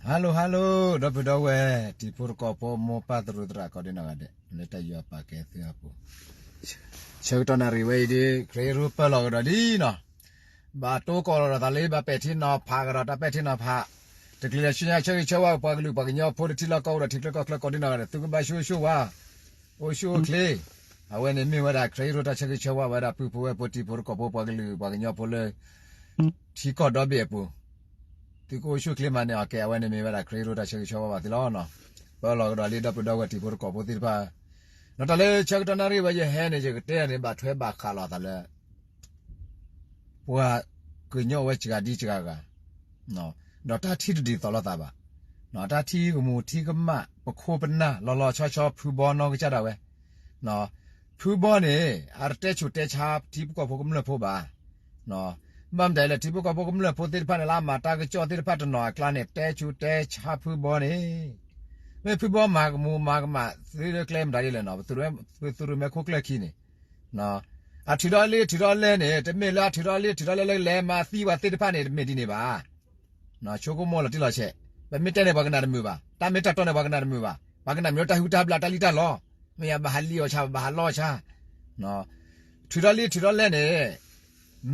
Hello hello ဒီပုၢ်ဒီဝဲၢ် တံၤဖိသကိးဖိ မိၢ်ပၢ်သရူးသရၣ်ကိးဒ်နီၢ်ဂၤဒဲး လၢတၢ်ယူးယီၣ်ပာ်ကဲသုအပူၤ, ဆၢကတီၢ်နၣ်ရံၣ်ဝဲအံၤဒီး ခရံာ်ရူပၢၢ်လီၤကဒီးလံနီၤ, ဘၣ်တိၢ်ကီၢ်လီၤဒီးသးလၢ ဘၣ်ပဲာ်ထံနီၤဖးကဒီး တၢ်ပဲာ်ထံနီၤဖး, တချုးလၢဆူညါဆၢဂ့ၤဆၢဝါပှၤကလုာ်ပှၤကညီဖိ တထံလီၢ်ကီၢ်ပူၤဒီးထံချၢကီၢ်ချၢကိးဒ်နီၢ်ဂၤဒဲး သုကဘၣ်ဆိၣ်ဂ့ၤဆိၣ်ဝါ, အိၣ်ဆူၣ်အိၣ်ချ့, အဝဲန့ၣ်မ့ၢ်ဝဲဒၣ် ခရံာ်ရူတၢ်ဆၢဂ့ၤဆၢဝါဝဲဒၣ် ပုၢ်ဖိဝဲၢ်ဖိ တံၤဖိသကိးဖိ ပှၤကလုာ်ပှၤကညီဖိလၢ ထံကီၢ်ဒီဘ့ၣ်အပူၤ, သုကအိၣ်ဆူၣ်ချ့မးန့ၣ်အီၤကဲ အဝဲန့ၣ်မ့ၢ်ဝဲဒၣ် ခရံာ်ရူတၢ်ဆၢဂ့ၤဆၢဝါဘၣ်သုလီၤ. ပၢလီၤကဒီးလံ ဒီပုၢ်ဒီဝဲၢ်တံၤဖိသကိးဖိသ့ၣ်တဖၣ်, ဒီးတၢ်လၢဆၢကတီၢ်နၣ်ရံၣ်ဝဲယဟဲန့ၣ် ယကတဲန့ၣ် ဘၣ်ထွဲဘၣ်ဃးလိာ်သးလၢ ပှၤကညီဝဲစှၤဒံစှၤဂၤ, ဒီးတၢ်ထံၣ်တဒ်သိးလိာ်သးဘၣ်, တၢ်ထံၣ်ကမူၤထံၣ်ကမၣ် ပခိၣ်ပနၢ်လီၤလီၤဆီဆီ ဖုဘီနီၢ်ကစၢ်ဒၣ်ဝဲ, ဖုဘီန့ၣ် အတတဲဆူးတဲဆါထံဖိကီၢ်ဖိကမျၢၢ်ဖိဘၣ်. ဘၣ်မတၤလဲၣ် ထံဖိကီၢ်ဖိကမျၢၢ်ဖိသ့ၣ်တဖၣ်န့ၣ် လၢအမၤတၢ်ကစီၣ်သ့ၣ်တဖၣ်တနီၤအကျါန့ၣ် တဲဆူးတဲဆါဖုဘီန့ၣ်, မ့ၢ်ဖုဘီမၤကမူၤမၤကမၣ်သုလၢကျဲမတၤဒ်လဲၣ်နီၤ, ပသုးရိၣ်မဲခိၣ်ကျၢၢ်ခံန့ၣ် အထုးထီၣ်လံထုးထီၣ်လဲၢ်န့ၣ် တမ့ၢ်လၢအထုးထီၣ်လံထုးထီၣ်လဲၢ်လၢလဲၤမၤသံပှၤသ့ၣ်တဖၣ်န့ၣ် တမ့ၢ်ဒ်န့ၣ်ဘၣ်. ဆိကမိၣ်လီၤတံၢ်လီၤဆဲး, ပမ့ၢ်တဲန့ၣ် ပှၤကနၣ်တမုာ်ဘၣ်, တၢ်မ့ၢ်တၢ်တီန့ၣ် ပှၤကနၣ်တမုာ်ဘၣ်, ပှၤကနၣ်မ့ၢ်တၢ်ဟုၣ်တၢ်ဘျၣ်တၢ်လံၣ်တၢ်လီ, မ့ၢ်ယဘၣ်ဟးလံၣ်အီၣ်ဆၣ် ဘၣ်ဟးလီအီၣ်ဆၣ်, ထုးထီၣ်လံထုးထီၣ်လဲၢ်န့ၣ်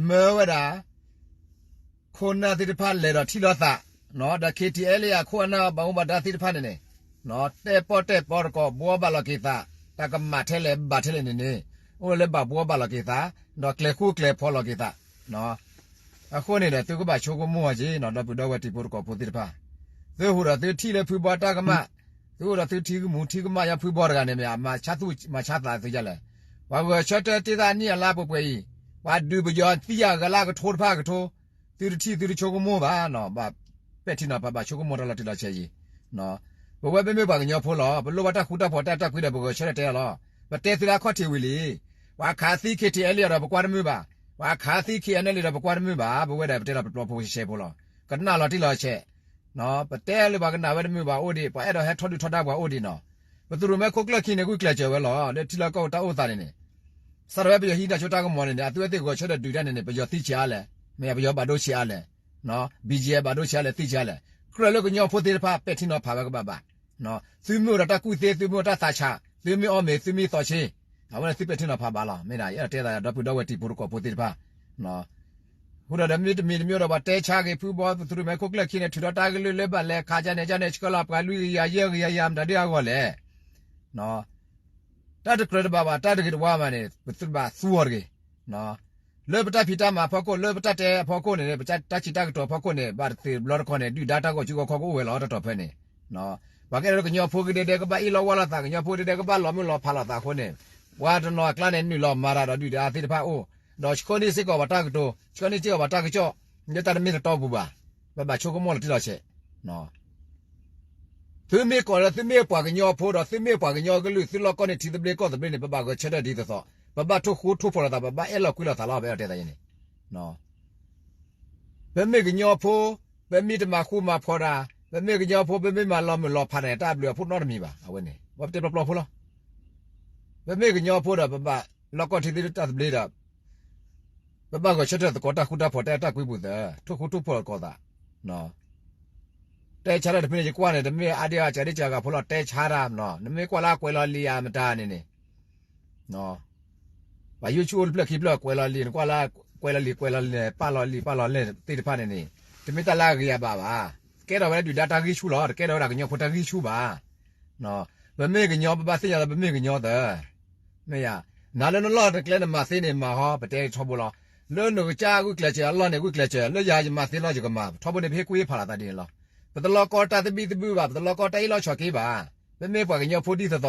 မၢဝဲဒၣ် ခိၣ်နၢ်သ့ၣ်တဖၣ်လဲၤဒီးထံၣ်လိာ်သး, ဒီး ခ့ထံအဲလ့အခိၣ်အနၢ်ဘၣ်မူဘၣ်ဒါသ့ၣ်တဖၣ်န့ၣ်န့ၣ်, တဲပီၣ်တဲပီတကိး ဘှီဘၣ်လီၤက့ၤသး, တၢ်ကမၣ်ထဲလဲၣ်ဘၣ်ထဲလဲၣ်န့ၣ်န့ၣ်, အိၣ်လၢဘၣ်ဘှီဘၣ်လီၤက့ၤသး, ဒီးကျဲၤဃူကျဲၤဖိးလီၤက့ၤသး, အဃိန့ၣ်ဒီး သုကဘၣ်ဆိကမိၣ်အီၤက့ၤနီၤ ဒီပုၢ်ဒီဝဲၢ်တံၤဖိသကိးဖိသ့ၣ်တဖၣ်, သုအိၣ်ဒီးသုထံၣ်လၢဖုဘီတၢ်ကမၣ်, သုအိၣ်ဒီးသုထံၣ်ကမူၤထံၣ်ကမၣ်ယါဖုဘီတဂၤန့ၣ် မ့ၢ်မၤဆါသူၣ်မၤဆါသးသုယါလဲၣ်, ပှၤဂဲၤဆၢထၢၣ်တ့ၢ်သးနံၣ်အလါပှဲၤပှဲၤအံၤ, ပှၤဒုးပယီၤသံယါဂၤလၢကထိတဖၣ်ကထိ, သုတထံၣ်သုတဆိကမိၣ်ဘၣ်နီၤ, ဘၣ်ပဲာ်ထံနီၤဖး ဘၣ်ဆိကမိၣ်တၢ်လီၤတံၢ်လီၤဆဲးယံၤ, ပဝဲပမ့ၢ်ပှၤကညီဖိလီၤ, ပလိၣ်ဘၣ်တၢ်ဃူတၢ်ဖိးတၢ်အဲၣ်တၢ်ကွံဒီး ပဂဲၤဆၢထၢၣ်တဲလီၤ, ပတဲသုလၢအခီၣ်ထံးဝံၤလံ, ပှၤခးသံ ခ့ထံအဲလ့ဒီး ပကွၢ်တမုာ်ဘၣ်, ပှၤခးသံ ခ့အဲလ့ဒီး ပကွၢ်တမုာ်ဘၣ်, ပဝဲဒၣ်ပတဲလီၤပျီဖိဆဲးဖိလီၤ, ကနၣ်လီၤတံၢ်လီၤဆဲး ပတဲလၢပှၤကနၣ်ဝဲတမုာ်ဘၣ်အိၣ်ဒံး, ပှၤအဲၣ်ဒိးဟဲထီၣ်ဒုးထီၣ်ဒါပှၤအိၣ်ဒံးနီၤ, ပသုးရိၣ်မဲခိၣ်ကျၢၢ်ခံန့ၣ် ဂုာ်ကျဲးစၢးဝဲလီၤ, လၢထံလီၢ်ကီၢ်ပူၤတၢ်အိၣ်သးန့ၣ်န့ၣ်, စးထီၣ်ဝဲပယီၤဟံးတၢ်စိတၢ်ကမီၤန့ၣ်န့ၣ် အသုဝဲသ့ၣ်ဂဲၤဆၢထၢၣ်ဒုးတၢ်န့ၣ်န့ၣ် ပယီၤသံဆံးအါလဲၣ်, မ့ၢ်ပယီၤဘၣ်ဒိဆံးအါလဲၣ်, BGF ဘၣ်ဒိဆံးအါလဲၣ်သံဆံးအါလဲၣ်, ကြၢးလၢကညီဖိသ့ၣ်တဖၣ် ပဲာ်ထံနီၤဖးဝဲကဘၣ်ဘၣ်, သုမ့ၢ်အိၣ်ဒီးတၢ်ကူၣ်သ့ သုမ့ၢ်အိၣ်တၢ်သးဆး သုမ့ၢ်အီၣ်မ့ၤ သုမ့ၢ်သီဆ့, အဝဲန့ၣ်သုပဲာ်ထံနီၤဖးဘၣ်လီၤ, မ့ၢ်ဒၣ်ယအဲၣ်ဒိးတဲသးဒီပုၢ်ဒီဝဲၢ်တံၤဖိသကိးဖိသ့ၣ်တဖၣ် အဃိဒီး မ့တမ့ၢ်တမ့ၢ်ဒီး ပှၤတဲဆါက့ၤဖုဘီ ပသုးရိၣ်မဲခိၣ်ကျၢၢ်ခံန့ၣ် ထုးထီၣ်တၢ်ကလုၢ်လၢဘၣ်လဲၤခးကန့ၣ် ကန့ၣ် ဆှၢလီၤပှၤလွံၢ်ကယၤယဲၢ်ကယၤယၤ မတၤဒ်အဂီၢ်လဲၣ်, တၢ်တကြၢးတဘၣ်ဘၣ် တၢ်တဂ့ၤတဝါဘၣ်န့ၣ် ပသုတဘၣ်သူအီၤတဂ့ၤ, လၢပတၢ်ဖံးတၢ်မၤအဖီခိၣ် လၢပတၢ်တဲအဖီခိၣ်န့ၣ် ပတၢ်စံးတၢ်ကတိၤအဖီခိၣ်န့ၣ် ဘၣ်တသ့ဘျီတခီန့ၣ် ဒုၣ်ဒါတၢ်ဂီၤစုဂီၤခီကအိၣ်ဝဲလီၤ တတီၤဖဲန့ၣ် ပှၤကအဲၣ်ဒိးကညီဖိကဒဲဒဲကဘၣ်အ့ၣ်လိာ်ဝီလိာ်သး ကညီဖိကဒဲဒဲကဘၣ်လီၤမုၢ်လီၤဖးလိာ်သးအဃိန့ၣ်, ပှၤတနီၤအကျါန့ၣ် နုာ်လီၤမၤတၢ်ဒီးဒုၣ်ဒါသ့ၣ်တဖၣ်အအိၣ်, ဒီးဆှၢန့ၢ်စ့ၢ်ကီးပှၤတၢ်ကတိၤ ဆှၢန့ၢ်စ့ၢ်ကီးပှၤတၢ်ကစီၣ်, လၢတၢ်တမ့ၢ်တတီပူၤဘၣ်, ပဘၣ်ဆိကမိၣ်လီၤတံၢ်လီၤဆဲး သုမ့ၢ်ကိးလၢသုမ့ၢ်ပှၤကညီဖိဒီး သုမ့ၢ်ပှၤကညီကလုာ် သုလီၢ်ကီၢ်န့ၣ် ထံသဘျ့ကီၢ်သဘျ့န့ၣ် ပဘၣ်ဂဲၤဆၢထၢၣ်ဒ်သိးသိး, ပဘၣ်ထိၣ်ဃူထိၣ်ဖိးလိာ်သး ပဘၣ်အဲၣ်လီၤကွံလိာ်သးလီၤ ပအဲၣ်ဒိးတဲသးအံၤန့ၣ်, ပမ့ၢ်ကညီဖိ, ပမ့ၢ်တမၤဃူမၤဖိးတၢ်, ပမ့ၢ်ကညီဖိ ပမ့ၢ်မၤလီၤမုၢ်လီၤဖးန့ၣ် တၢ်ဘျုးအဖှိၣ်နီတမံၤဘၣ် အဝဲန့ၣ် ပတဲပျီပျီဖိလီၤ. ပမ့ၢ်ကညီဖိဒီး ပဘၣ်လီၢ်ကီၢ်ထံသဘျ့တၢ်သဘျ့ဒီး ပဘၣ်ဂဲၤဆၢထၢၣ်သကိးတၢ်ဃူတၢ်ဖိး တၢ်အဲၣ်တၢ်ကွံပူၤသၢ, ထိၣ်ဃူထိၣ်ဖိးလိာ်သး, တဲဆါတၢ်တဖုန့ၣ် ယကွၢ်န့ၣ် တမ့ၢ်အါဒံအါဂၤ ကစၢ်ဒံကစၢ်ဂၤဖိလီၤ တဲဆါတၢ်, နမ့ၢ်ကွၢ်လၢအကွဲးလီၤလံာ်ဧါမတၤန့ၣ်န့ၣ် ပှၤယိၣ်ဆူၣ်အိၣ်တဖျၢၣ်ခံဖျၢၣ်ကွဲးလီၤလံာ် နကွၢ်လၢကွဲးလီၤလံာ်ကွဲးလီၤလံာ် ပာ်လီၤလံာ်ပာ်လီၤလဲၢ်သ့ၣ်တဖၣ်န့ၣ်န့ၣ် တမ့ၢ်တၢ်လၢအဂ့ၤအဘၣ်ဘၣ်. ကဲထီၣ်ဝဲဒၣ်ဒုၣ်ဒါတၢ်ဂံၢ်ဆူၣ်လီၤ, တကဲထီၣ်ဝဲဒၣ်ကညီဖိတၢ်ဂံၢ်ဆူၣ်ဘၣ်. ပမ့ၢ်ကညီ ပဘၣ်သ့ၣ်ညါလၢပမ့ၢ်ကညီသၢ မ့ၢ်ယါ, နၤလၢနလီၢ်နကျဲနမၤသ့န့ၣ်မၤဟီ ပတဲထီဘိလီၤ. လၢနကစၢ်ဂုာ်ကျဲးစၢးအလီၢ်န့ၣ် ဂုာ်ကျဲးစၢး, လၢယၤယမၤသ့လီၤယကမၤ, ထီဘိန့ၣ် ပဟ့ၣ်ကူၣ်ဟ့ၣ်ဖးလိာ်သးဒ်န့ၣ်လီၤ. ပတလီၤကီတၢ်သဘံၣ်သဘုၣ်ဘၣ်, ပတလီၤကီတၢ်အ့ၣ်လိာ်ဆိးက့ဘၣ်. ပမ့ၢ်ပှၤကညီဖိဒ်သိးသိး,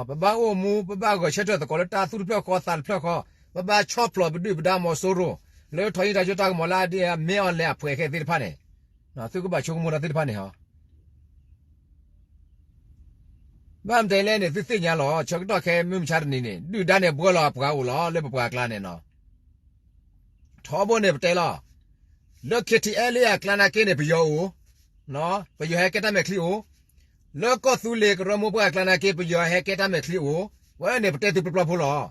ပဘၣ်အိၣ်မူ ပဘၣ်ဂဲၤဆၢထၢၣ်သကိးလၢတၢ်သူၣ်တဖျၢၣ်ဃီသးတဖျၢၣ်ဃီ, ပဘၣ်ဆီၣ်ဖျိးပဒုၣ်ပဒါမီၤစိရိၤ, လၢထီၣ်ဟံၣ်တၢ်စိတၢ်ကမီၤလၢအဒ်မ့ၢ်အီၤလဲၣ်အဖှဲးခဲသ့ၣ်တဖၣ်န့ၣ်, သုကဘၣ်ဆိကမိၣ်တၢ်သ့ၣ်တဖၣ်န့ၣ်ဟီ ဘၣ်မတၤလဲၣ်န့ၣ် သုသ့ၣ်ညါလီၤ. ဆၢကတီၢ်ခဲမုၢ်မဆါတနံၤန့ၣ် ဒုၣ်ဒါန့ၣ်ဘှီလီၤအပှၤအိၣ်လီၤ လၢပပှၤအကျါန့ၣ်နီၤ. ထီဘိန့ၣ်ပတဲလီၤ. လၢ ခ့ထံအဲလ့အကျါနာ်က့န့ၣ် ပယီၤအိၣ်, ပယီၤဟဲကဲတၢ်မဲာ်ချံအိၣ်, လၢကီၢ်သူလ့ၤကရၢမိၢ်ပှၢ်အကျါနာ်က့ ပယီၤဟဲကဲတၢ်မဲာ်ချံအိၣ်, ဝဲန့ၣ်ပတဲသုပျီပျီဖိလီၤ.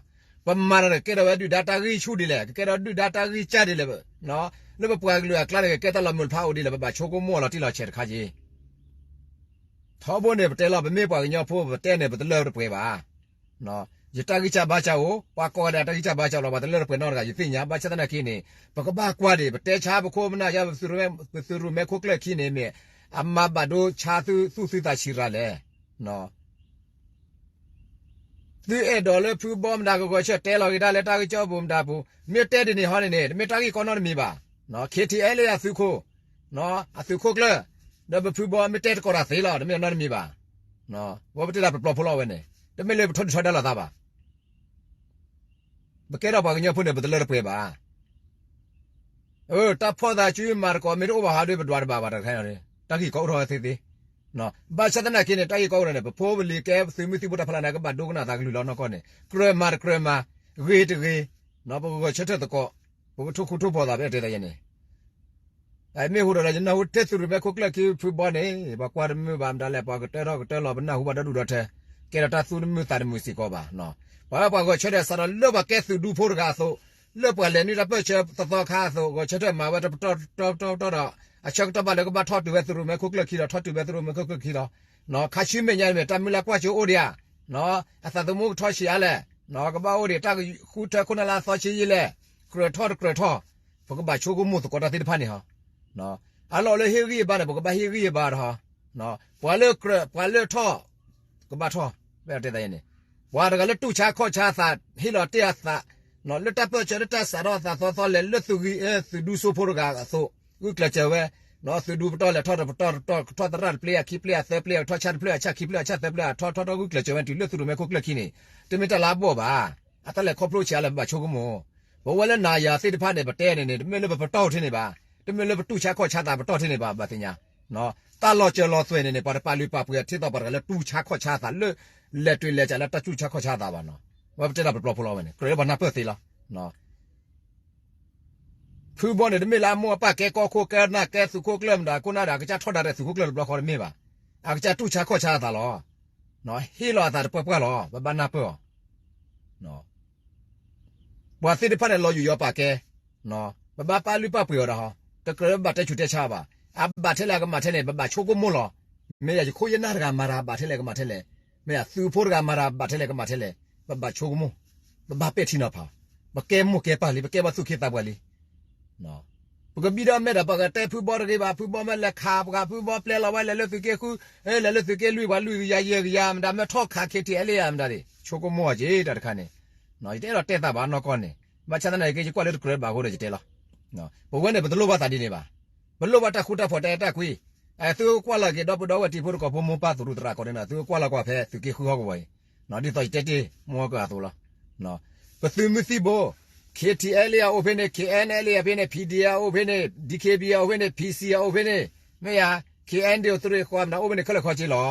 ပမၤတၢ်န့ၣ် ကကဲထီၣ်ဝဲဒုၣ်ဒါတၢ်ဂံၢ်ဆူၣ်ဒ်လဲၣ်, ကကဲထီၣ်ဒုၣ်ဒါတၢ်ဂံၢ်စၢ်ဒ်လဲၣ်, လၢပပှၤကလုာ်အကျါန့ၣ် ကကဲတၢ်လီၤမုၢ်လီၤဖးအိၣ်ဒ်လဲၣ် ပဘၣ်ဆိကမိၣ်လီၤတံၢ်လီၤဆဲးတခါက့ၤ ထီဘိန့ၣ် ပတဲလီၤ ပမ့ၢ်ပှၤကညီဖိ ပတဲန့ၣ် ပတလၢတပှဲၤဘၣ်. ယတၢ်ဂံၢ်စၢ်ဘါစၢ်အိၣ်, ပှၤကိးဂၤဒဲးတၢ်ဂံၢ်စၢ်ဘါစၢ်အိၣ်လီၤ, ပှၤတလၢတပှဲၤနီတဂၤ ယသ့ၣ်ညါ, ဘၣ်ဆၣ်သနာ်က့န့ၣ် ပကဘၣ်ကွၢ်ဒံး ပတဲဆါပခိၣ်ပနၢ်ယါ ပသုးရိၣ်မဲခိၣ်ကျၢၢ်ခံန့ၣ်မ့ၢ် အမၤဘၣ်ဒိဆါသုသူၣ်သုသးဆံးရၤလဲၣ်. သုအဲၣ်ဒိးလၢဖုဘီမတၤကဂီၤဆၢၣ်တဲလီၤက့ၤဒၣ်လၢတၢ်ကစီၣ်ပူၤမတၤပူၤ, မ့ၢ်တဲဒ်န့ၣ်ဟီန့ၣ်န့ၣ် တမ့ၢ်တၢ်ဂ့ၢ်ကီနီတမံၤဘၣ်. ခ့ထံအဲလ့အသုးခိၣ်, အသုးခိၣ်ကျၢၢ်, ဒီးပဖုဘီမ့ၢ်တဲတကိးတၢ်သ့လီၤ တမ့ၢ်နီတမံၤဘၣ်. ဝဲပတဲဒၣ်ပပျီဖိလီၤဝဲန့ၣ်, တမ့ၢ်လၢပထီဒုၣ်ထီဒါလိာ်သးဘၣ်. ပကဲထီၣ်ပှၤကညီဖိန့ၣ် ပတလၢတပှဲၤဘၣ်. တၢ်ဖီၣ်သးစုမၤသကိးမ့ၢ်တအိၣ်ဘၣ်ဟီဒီး ပဒွးတဘၣ်ဘၣ်တခါ, တၢ်ဂ့ၢ်ကီအိၣ်ထီၣ်ဝဲသ့သ့. ဘၣ်ဆၣ်သနာ်က့န့ၣ် တၢ်ဂ့ၢ်ကီအိၣ်ထီၣ်န့ၣ် ပဖိပလံၤကဲသုးမုၢ်သံၣ်ဘိတၢ်ဖီလာ်န့ၣ် ကဘၣ်ဒိကနၣ်သးကလုၢ်လီၤနီၢ်ကီၢ်န့ၣ် ကြၢးမၤတကြၢးမၤ, ဂ့ၤတဂ့ၤ, ပကဂီၤဆၢထၢၣ်သကိး, ပကထိၣ်ဃူထိၣ်ဖိးသးဖဲတဲသးယဲန့ၣ် မ့ၢ်ဟူးဒီး ယနၢ်ဟူထဲသုးရိၣ်မဲခိၣ်ကျၢၢ်ခံဖုဘီန့ၣ် ပှၤကွၢ်တမုာ်ဘၣ်မတၤလဲၣ်, ပှၤကတၢထီၣ်ကတၢလီၤ ပနၢ်ဟူဘၣ်ဒီဒူၣ်ဒီထၢ, ကဲထီၣ်တၢ်သူၣ်တမုာ်သးတမုာ်စ့ၢ်ကီးဘၣ်. ပှၤပှၤဂီၤဆၢထၢၣ်စးထီၣ်လၢပှၤကဲသုးဒူဖိတဂၤအသိး, လၢပှၤလဲၤနုာ်တၢ်ပၢၢ်ဆၢသီသီခါအသိး ဂီၤဆၢထၢၣ်မၤဝဲတပတီၢ်ပတီၢ်ပတီၢ်ပတီၢ်ဒီး အဆၢကတီၢ်ဘၣ်လၢကဘၣ်ထီၣ်တုၤဝဲသုးရိၣ်မဲခိၣ်ကျၢၢ်ခံဒီး ထီၣ်တုၤဝဲသုးရိၣ်မဲခိၣ်ကျၢၢ်ခံလီၤ. ခါဆူမဲာ်ညါမ့ၢ်တၢ်မုၢ်လၢ်ကွၢ်စိအိၣ်ဒံးဧါ, အသးသမူကထီၣ်ဆံးအါလဲၣ်, ကဘၣ်အိၣ်ဒံးတၢ်ဃုထၢခိၣ်နၢ်လၢအသီဆံးယံာ်လဲၣ်, ကြၢးထီၣ်တကြၢးထီၣ်, ပကဘၣ်ဆိကမိၣ်သကိးတၢ်သ့ၣ်တဖၣ်န့ၣ်ဟီ. အလီၢ်လၢဟ့ၣ်ဂံၢ်ဘါန့ၣ် ပကဘၣ်ဟ့ၣ်ဂံၢ်ဘါဒီးဟီ, ပှၤလၢကြၢး ပှၤလၢထီၣ် ကဘၣ်ထီၣ်, ဖဲတဲသးယဲန့ၣ်, ပှၤတဂၤလၢတူၢ်ဆါခီၣ်ဆါသး ဟ့ၣ်လီၤတ့ၢ်အသး, လၢတၢ်ပၢၢ်ဆၢလၢတၢ်စးထီၣ်အသးသီသီလဲၤလၢသုးဂံၢ် သုးဒူစိဖိတဂၤအသိး, ဂုာ်ကျဲးစၢးဝဲ, သုးဒူပတီၢ်လဲၤထီၣ်တပတီၢ်တပတီၢ် ကထီၣ်သရၣ်တပျ့အခံပျ့အသၢပျ့ ကထီၣ်ဆၣ်တဖျၢၣ်အဆၣ်ခံဖျၢၣ်အဆၣ်သၢဖျၢၣ် ထီၣ်ထီၣ်ထီၣ်ဂုာ်ကျဲးစၢးဝဲတုၤလၢသုးရိၣ်မဲခိၣ်ကျၢၢ်ခံန့ၣ်, တမ့ၢ်တၢ်လၢအဘီၣ်ဘၣ်. အတၢ်လဲၤခီဖျိဆံးအါလဲၣ် ပဘၣ်ဆိကမိၣ်, ပဝဲလၢနၤယၤသ့ၣ်တဖၣ်န့ၣ် ပတဲန့ၣ်န့ၣ် တမ့ၢ်လၢပပတီၢ်ထဲန့ၣ်ဘၣ်, တမ့ၢ်လၢပတူၢ်ဆါခီၣ်ဆါသးပတီၢ်ထဲန့ၣ်ဘၣ် ဘၣ်သ့ၣ်ညါ တၢ်လီၤစၢၤလီၤသွဲၣ်န့ၣ်န့ၣ် ပှၤတပာ်လုၢ်ပာ်ပှ့ၤအထံသီပှၤတဂၤလၢတူၢ်ဆါခီၣ်ဆါသးလၢ, လဲၤတုၤလဲၤကးလၢတၢ်တူၢ်ဆါခီၣ်ဆါသးဘၣ်နီၤ, ဝဲပတဲဒၣ်ပပျီဖိလီၤဝဲန့ၣ် ကြၢးလၢပှၤနၢ်ပၢၢ်သ့လီၤ. ဖုဘီန့ၣ် တမ့ၢ်လၢအမိၢ်အပၢ်ကဲကီၢ်ခိၣ်ကဲနၢ်ကဲသုးခိၣ်ကျၢၢ်မတၤ ခိၣ်နၢ်ဒီး အကစၢ်ထီၣ်ဒါဒီးသုးခိၣ်ကျၢၢ်တဘျီဃီတမ့ၢ်ဘၣ်. အကစၢ်တူၢ်ဆါခီၣ်ဆါအသးလီၤ. ဟ့ၣ်လီၤအသးတပှဲၤပှဲၤလီၤ ပဘၣ်နၢ်ပၢၢ်အီၤ ပှၤသ့ၣ်တဖၣ်န့ၣ် လီၤယူၤယီၤပာ်ကဲ, ပဘၣ်ပာ်လုၢ်ပာ်ပှ့ၤအီၤဒီးဟီ, တကြၢးလၢပဘၣ်တဲဆူးတဲဆါဘၣ်. အဘၣ်ထဲလဲၣ်အကမၣ်ထဲလဲၣ် ပဘၣ်ဆိကမိၣ်လီၤ. မ့ၢ်ယၤယခိၣ်ယနၢ်တဂၤမၤတၢ်ဘၣ်ထဲလဲၣ်ကမၣ်ထဲလဲၣ်, မ့ၢ်ယၤသုးဖိတဂၤမၤတၢ်ဘၣ်ထဲလဲၣ်ကမၣ်ထဲလဲၣ်, ပဘၣ်ဆိကမိၣ်, ပဘၣ်ပဲာ်ထံနီၤဖး, ပကဲမိၢ်ကဲပၢ်လံ ပကဲဘၣ်သူၣ်က့သးပှၢ်လံ ပကဘံၣ်ဒီးမဲာ်ဒီး ပကတဲဖုဘီတဂ့ၤဘၣ်, ဖုဘီမ့ၢ်လဲၤခးပှၤ ဖုဘီပျဲလီၤဝဲ လဲၤလၢသုးက့ဃု, လဲၤလၢသုးက့လွံၢ်ပှၤလွံၢ်ကယၤယဲၢ်ကယၤ မတၤမ့ၢ်ထီၣ်ခး ခ့ထံအဲလ့ယၤ မတၤဒၣ် ဆိကမိၣ်အီၤက့ၤတၢ်တခါန့ၣ်, ယတအဲၣ်ဒိးတဲသးဘၣ်နီၢ်ကီၢ်န့ၣ်, ဘၣ်ဆၣ်သနာ်က့ ယကွၢ်လၢတကြၢးဘၣ်အဃိဒီးယတဲလီၤ. ပဝဲန့ၣ် ပတလိၣ်ဘၣ်သးဒ်န့ၣ်ဘၣ်. ပလိၣ်ဘၣ်တၢ်ဃူတၢ်ဖိးတၢ်အဲၣ်တၢ်ကွံ, သုကွၢ်လီၤက့ၤ ဒီပုၢ်ဒီဝဲၢ်တံၤဖိတကိးဖိမိၢ်ပၢ်သရူးသရၣ်ကိးန့ၣ် သုကွၢ်လီၤကွၢ်ဖဲသုးက့ဃုဟီၣ်ကဝီၤအံၤ, ဒ်သိးယတဲတ့ၢ်မိၢ်ကၢအသိးလီၤ. ပသုးမုၢ်သံၣ်ဘိ, ခ့ထံအဲလ့ယၤအိၣ်ဖဲန့ၣ်, ခ့အဲၣ်အဲလ့ယၤအိၣ်ဖဲန့ၣ်, ဖံဒံယၤအိၣ်ဖဲန့ၣ်, ဒံခ့ဘံယၤအိၣ်ဖဲန့ၣ်, ဖံစံယၤအိၣ်ဖဲန့ၣ်, မ့ၢ်ယၤ, ခ့အဲၣ်ဒ့အိၣ် သုးရ့ၣ်ဃီမတၤအိၣ်ဖဲန့ၣ် ခဲလၢာ်ခဲဆ့လီၤ.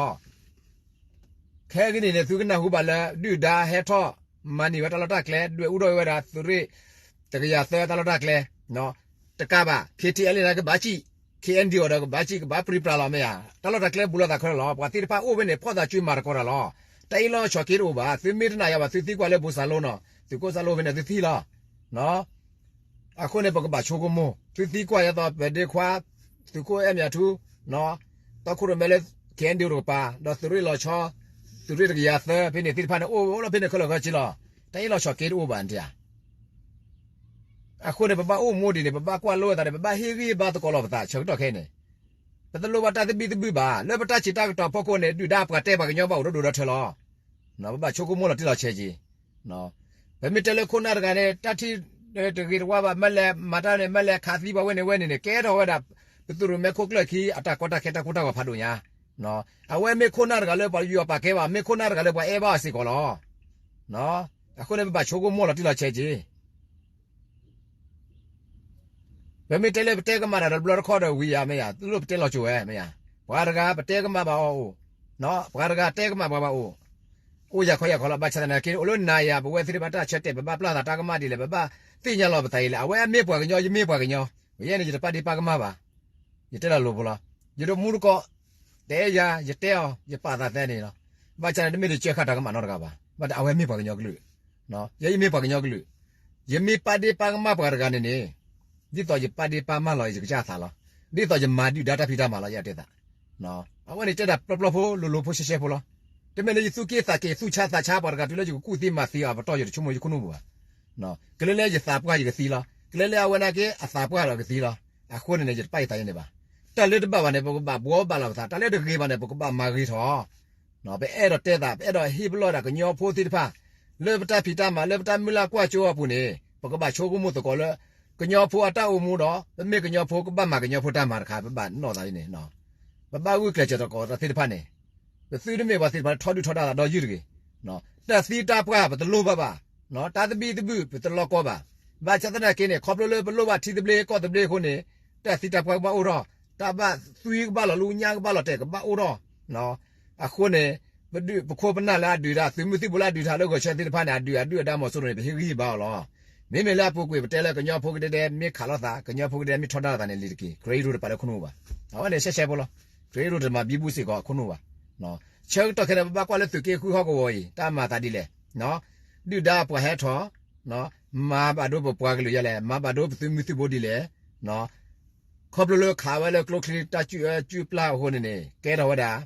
ခဲကနံၣ်န့ၣ် သုကနၢ်ဟူဘၣ်လၢ ဒုၣ်ဒါဟဲထီၣ် မၤန့ၢ်ဝဲတၢ်လီၢ်တၢ်ကျဲ, ဒွဲၣ်အူထီၣ်ဝဲဒၣ်သုးရ့ၣ် တကယၤသၢတၢ်လီၢ်တၢ်ကျဲ, တကးဘၣ် ခ့ထံအဲလ့ယၤန့ၣ် ကဘၣ်စံၣ်, ခ့အဲၣ်ဒ့အိၣ်ဒီးကဘၣ်စံၣ် ကဘၣ်ပြံပြါလီၤမ့ၢ်ဧါ, တၢ်လီၢ်တၢ်ကျဲဘူးလိာ်သးခဲလၢာ်လီၤ. ပှၤသ့ၣ်တဖၣ်အိၣ်ဖဲန့ၣ် ဖီၣ်သးစုမၤသကိးတၢ်လီၤ. တၢ်အ့ၣ်လိာ်ဆိးက့တအိၣ်ဘၣ်, သုမ့ၢ်တနာ်ယၤဘၣ် သုသံကွၢ်လၢဘိၣ်စၢ်လိနီၤ, သုးခိၣ်စၢ်လိဖဲန့ၣ် သုသံလီၤ. အဃိန့ၣ် ပကဘၣ်ဆိကမိၣ်, သုသံကွၢ်ယဲသိး ပဒ့ခွါ, သုးခိၣ်အဲၣ်မၠးထူ, တီခိၣ်ရိၣ်မဲလၢ ခ့အဲၣ်ဒ့အိၣ်တကပၤ, ဒီးသုးရ့ၣ်လီၤဆီ, သုးရ့ၣ်တကယၤသၢ ဖဲန့ၣ်သ့ၣ်တဖၣ်န့ၣ် အိၣ်လီၤဖဲန့ၣ်ခဲလၢာ်ခဲဆ့လီၤ. တၢ်အ့ၣ်လိာ်ဆိးက့တအိၣ်ဘၣ်န့ၣ်ဧါ. အဃိန့ၣ် ပဘၣ်အိၣ်မူဒ်န့ၣ် ပဘၣ်ကွၢ်လိသးန့ၣ် ပဘၣ်ဟ့ၣ်ဂံၢ်ဘါသကိးလိာ်ပသးဆၢကတီၢ်ခဲအံၤန့ၣ်, ပတလိၣ်ဘၣ်တၢ်သဘံၣ်သဘုၣ်ဘၣ်. လၢပတၢ်စံးတၢ်ကတိၤဖီခိၣ်န့ၣ် ဒုၣ်ဒါပှၤတဲပှၤကညီဘၣ်အိၣ်ဒီဒူၣ်ဒီထၢလီၤ. ပဘၣ်ဆိကမိၣ်လီၤတံၢ်လီၤဆဲးက့ၤ ပမ့ၢ်တဲလၢခိၣ်နၢ်တဂၤန့ၣ် တၢ်ထံၣ်တဂ့ၤတဝါဘၣ် မ့ၢ်လဲၤမၤတၢ်န့ၣ် မ့ၢ်လဲၤခးသံပှၤဝဲန့ၣ်ဝဲန့ၣ်န့ၣ် ကဲထီၣ်ဝဲဒၣ် ပသုးရိၣ်မဲခိၣ်ကျၢၢ်ခံ အတၢ်ကီတၢ်ခဲတၢ်ကိၢ်တၢ်ဂီၤဖးဒိၣ်ညါ. အဝဲမ့ၢ်ခိၣ်နၢ်တဂၤလၢပှၤယူးယီၣ်ပာ်ကဲဘၣ် မ့ၢ်ခိၣ်နၢ်တဂၤလၢပှၤအဲၣ်ဘၣ်အီၤစ့ၢ်ကီးလီၤ. အဃိန့ၣ် ပဘၣ်ဆိကမိၣ်လီၤတံၢ်လီၤဆဲးက့ၤ ပမ့ၢ်တဲလၢပတဲကမၣ်တၢ်ဒီးတဘျီတခီၣ်ဒီးဝံၤယၤမ့ၢ်ယၤ တလိၣ်ပတဲလီၤစိၤဝဲမ့ၢ်ယၤ, ပှၤတဂၤပတဲကမၣ်ဘၣ်အီၤအိၣ်, ပှၤတဂၤတဲကမၣ်ပှၤဘၣ်အိၣ်, အိၣ်ယၤခီယၤခီလီၤ. ဘၣ်ဆၣ်သနာ်က့ အိၣ်လၢနၤယၤ ပဝဲသ့ၣ်တဖၣ်တၢ်ဆၢတဲာ် ပဘၣ်ပျၢ်သးတၢ်ကမၣ်ဒ်လဲၣ် ပဘၣ်သ့ၣ်ညါလီၤပသးအံၤလဲၣ်. အဝဲမ့ၢ်ပှၤကညီ ယမ့ၢ်ပှၤကညီ, ယဲန့ၣ် ယတပာ်ဒ့ပာ်ကမၣ်ဘၣ်. ယတဲလီၤလိၤဖိလီၤ. ယတမူတကိး တဲယၤ ယတဲအီၤ ယပာ်သးသဲန့ၣ်လီၤ. ဘၣ်ဆၣ်န့ၣ် တမ့ၢ်တကၢဃာ်တၢ်ကမၣ်နီတဂၤဘၣ်. ဘၣ်ဆၣ်အဝဲမ့ၢ်ပှၤကညီကလုာ်, ယဲယမ့ၢ်ပှၤကညီကလုာ်, ယမ့ၢ်ပာ်ဒ့ပာ်ကမၣ်ပှၤတဂၤန့ၣ်န့ၣ်, ဒ်သိးယပာ်ဒ့ပာ်ကမၣ်လီၤ ယကစၢ်သးလီၤ. ဒ်သိးယမၤဒုၣ်ဒါတၢ်ဖံးတၢ်မၤလီၤ ယတဲသး. အဝဲန့ၣ်တဲဒၣ်ပျီပျီဖိလိၤလိၤဖိရှဲရှဲဖိလီၤ. တမ့ၢ်လၢယသူၣ်က့သးက့ၤသူၣ်ဆါသးဆါပှၤတဂၤတုၤလၢယကကူၣ်သံမၤသံအီၤအပတီၢ် ယတဆိကမိၣ်ယခိၣ်နူာ်ပူၤဘၣ်. ကလၢလၢယသးပှၢ်ယကသံလီၤ. ကလၢလၢအဝဲနာ်က့အသးပှၢ်ဒီးကသံလီၤ. အဃိန့ၣ်န့ၣ် ယတပာ်ယသးယဲန့ၣ်ဘၣ်. တၢ်လၢတဘၣ်ဘၣ်န့ၣ် ပကဘၣ်ဘှီဘၣ်လီၤပသး, တၢ်လၢတဂ့ၤဘၣ်န့ၣ် ပကဘၣ်မၤဂ့ၤထီၣ် ပအဲၣ်ဒိးတဲသး ပအဲၣ်ဒိးဟ့ၣ်ပလီၢ်ဒၣ်ကညီဖိသ့ၣ်တဖၣ် လၢပတၢ်ဖံးတၢ်မၤ လၢပတၢ်မုၢ်လၢ်ကွၢ်စိအပူၤန့ၣ် ပကဘၣ်ဆိကမိၣ်သကိးလၢ ကညီဖိအတၢ်အိၣ်မူဒီး ပမ့ၢ်ကညီဖိကဘၣ်မၤကညီဖိတၢ်မၤတခါ ပဘၣ်နီၣ်သးအံၤန့ၣ် ပဘၣ်ဂုာ်ကျဲးစၢးသကိးတၢ်သ့ၣ်တဖၣ်န့ၣ် ပသုတမ့ၢ်ပှၤသ့ၣ်တဖၣ်လၢထီဒုၣ်ထီဒါသးဒီယုၢ်တဂ့ၤ. တၢ်သံတၢ်ပှၢ်ပတလိၣ်ဘၣ်ဘၣ်, တၢ်သဘံၣ်သဘုၣ်ပတလီၤကီဘၣ်. ဘၣ်ဆၣ်သနာ်က့န့ၣ် ခီဖျိလၢပလိၣ်ဘၣ်ထံသဘျ့ကီၢ်သဘျ့အဃိန့ၣ် တၢ်သံတၢ်ပှၢ်ကဘၣ်အိၣ်ထီၣ်, တၢ်ဘၣ်သွံကဘၣ်လီၤလူညါကဘၣ်လီၤတဲာ်ကဘၣ်အိၣ်ထီၣ်. အဃိန့ၣ် ပဒုၣ်ပခိၣ်ပနၢ်လၢအဒုးတၢ် သုးမုၢ်သံၣ်ဘိလၢအဒုးတၢ်လၢဂီၤဆၢသ့ၣ်တဖၣ်န့ၣ် အဒုးအဒုၣ်အဒါမီၤစိရိၤန့ၣ် ပဟ့ၣ်ဂံၢ်ဟ့ၣ်ဘါအီၤလီၤ. မ့မ့ၢ်လၢအပူၤကွံာ်ပတဲလၢကညီဖိကဒဲဒဲမ့ၢ်ခးလိာ်သး ကညီဖိကဒဲဒဲမ့ၢ်ထီဒါလိာ်သးန့ၣ် လံၤတက့ၢ် ကြၢးအံၤရိတပာ်လၢခိၣ်နူာ်ဘၣ်. အဝဲန့ၣ်ရှဲရှဲဖိလီၤ. ကြၢးအံၤရိတမၤဘံဘူစ့ၢ်ကီးအခိၣ်နူာ်ဘၣ်. ဆၢကတီၢ်ခဲအံၤန့ၣ် ပဘၣ်ကွၢ်လၢသုးက့ဃုဟီၣ်ကဝီၤအံၤ တၢ်မၤသးဒ်လဲၣ်. ဒုၣ်ဒါပှၤဟဲထီၣ် မၤဘၣ်ဒိပပှၤကလုာ်ယဲလဲၣ်, မၤဘၣ်ဒိပသုးမုၢ်သံၣ်ဘိဒ်လဲၣ်. ခီဖျိလၢခးဝဲလၢကျိချံတၢ်စုၣ်အၢစုၣ်ပျၢ်အဃိန့ၣ်န့ၣ် ကဲထီၣ်ဝဲဒၣ်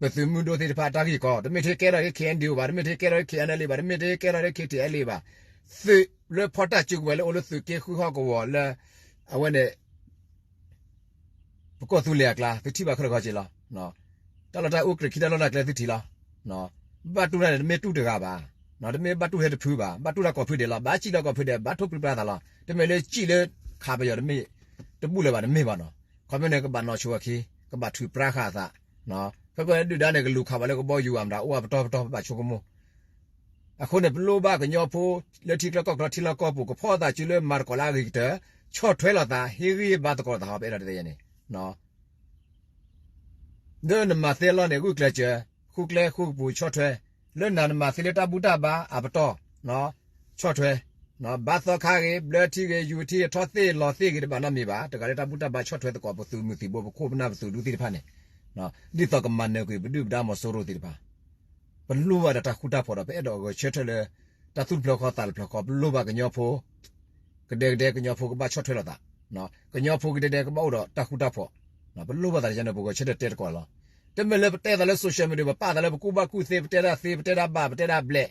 ပသုးမုၢ်ဒိၣ်သ့ၣ်တဖၣ်တၢ်ဂ့ၢ်ကီ, တမ့ၢ်ထဲကဲထီၣ်က့ၤ ခ့ၣ်အဲၣ်ဒံၣ်အိၣ်ဘၣ်, တမ့ၢ်ထဲကဲထီၣ်က့ၤ ခ့ၣ်အဲၣ်လံဘၣ်, တမ့ၢ်ထဲကဲထီၣ်က့ၤ ခ့ၣ်ထံၣ်အဲၣ်လံဘၣ်, သုးလၢဖီၣ်တၢ်စုကဝဲၤလၢအိၣ်လၢသုးက့ဃုဟီၣ်ကဝီၤလၢ အဝဲန့ၣ် ပကီၢ်သူလ့ၤအကျါ သုထံၣ်ဘၣ်ခဲလၢာ်ခဲဆ့လီၤ. တၢ်လီၢ်တၢ်အူကြၢးခံတၢ်လီၢ်တၢ်ကျဲသုထံၣ်လီၤ. ဘၣ်တူၢ်တၢ်န့ၣ် တမ့ၢ်တူၢ်တဂၤဘၣ်, တမ့ၢ်ဘၣ်တူၢ်ထဲတဖုဘၣ်, ဘၣ်တူၢ်တၢ်ကိးဖုဒဲးလီၤ. ဘၣ်စံၣ်လီၤကိးဖုဒဲး ဘၣ်ထိၣ်ပြံပြါသးလီၤ. တမ့ၢ်လၢစံၣ်လၢခးပယီၤတမ့ၢ် တဘူၣ်လၢၤဘၣ်တမ့ၢ်ဘၣ်နီၤ. ခီဖျိန့ၣ် ကဘၣ်နီၢ်ဆိအခံ, ကဘၣ်ထုးပြါဃာ်အသး, ဖဲဖဲဒုၣ်ဒါန့ၣ် ကလူၤခးဘၣ်လၢကဘီယူၤအမတၤ အိၣ်အပတီၢ်ပတီၢ် ပဘၣ်ဆိကမိၣ် အဃိန့ၣ် ပလိၣ်ဘၣ်ကညီဖိ လၢထံချၢကီၢ်ချၢထံလီၢ်ကီၢ်ပူၤ ကဖီၣ်သးစုလၢမၤသကိးလၢအဂ့ၤကတၢၢ်, ဆီၣ်ထွဲလိာ်သး ဟ့ၣ်ဂံၢ်ဘါသကိးလိာ်သး ဟီ ပအဲၣ်ဒိးတဲယဲန့ၣ် လၢနမၤသ့အလီၢ်န့ၣ် ဂုာ်ကျဲးစၢး ဃုကျဲဃုကပူၤဆီၣ်ထွဲ, လၢနၤနမၤသ့လၢတၢ်ဘူၣ်တၢ်ဘါအပတီၢ် ဆီၣ်ထွဲ, ဘါသီခါဂ့ၤ ဘျၢထံဂ့ၤ ယူၤထံဂ့ၤ ထီၣ်သ့ၣ်လီၤသ့ၣ်ဂ့ၤ တဘၣ်နီတမံၤဘၣ်. တဂၤလၢတၢ်ဘူၣ်တၢ်ဘါဆီၣ်ထွဲသကိး ပသုးမုၢ်သံၣ်ဘိ ပခိၣ်ပနၢ်ပသုးဒူသ့ၣ်တဖၣ်န့ၣ် ဒ်သိးကမၤနၢၤကွံာ်ပဒုၣ်ပဒါမီၤစိရိၤသ့ၣ်တဖၣ် ပလိၣ်ဘၣ်ဒီးတၢ်ဃူတၢ်ဖိးဒီး ပအဲၣ်ဒိးဂဲၤဆၢထၢၣ်လၢ တၢ်သူၣ်တဖျၢၣ်ဃီသးတဖျၢၣ်ဃီ ပလိၣ်ဘၣ်ကညီဖိ ကဒဲကဒဲကညီဖိကဘၣ်ဆီၣ်ထွဲလိာ်သး, ကညီဖိကဒဲဒဲကဘၣ်အိၣ်ဒီးတၢ်ဃူတၢ်ဖိး, ပလိၣ်ဘၣ်သးန့ၣ် ပဂဲၤဆၢထၢၣ်တဲသကိးလီၤ. တမ့ၢ်လၢပတဲသးလၢ social media ပပာ်သးလၢပကူၣ်ဘၣ်ကူၣ်သ့ ပတဲတၢ်သ့ ပတဲတၢ်ဘၣ် ပတဲတၢ်ဘျဲၣ်,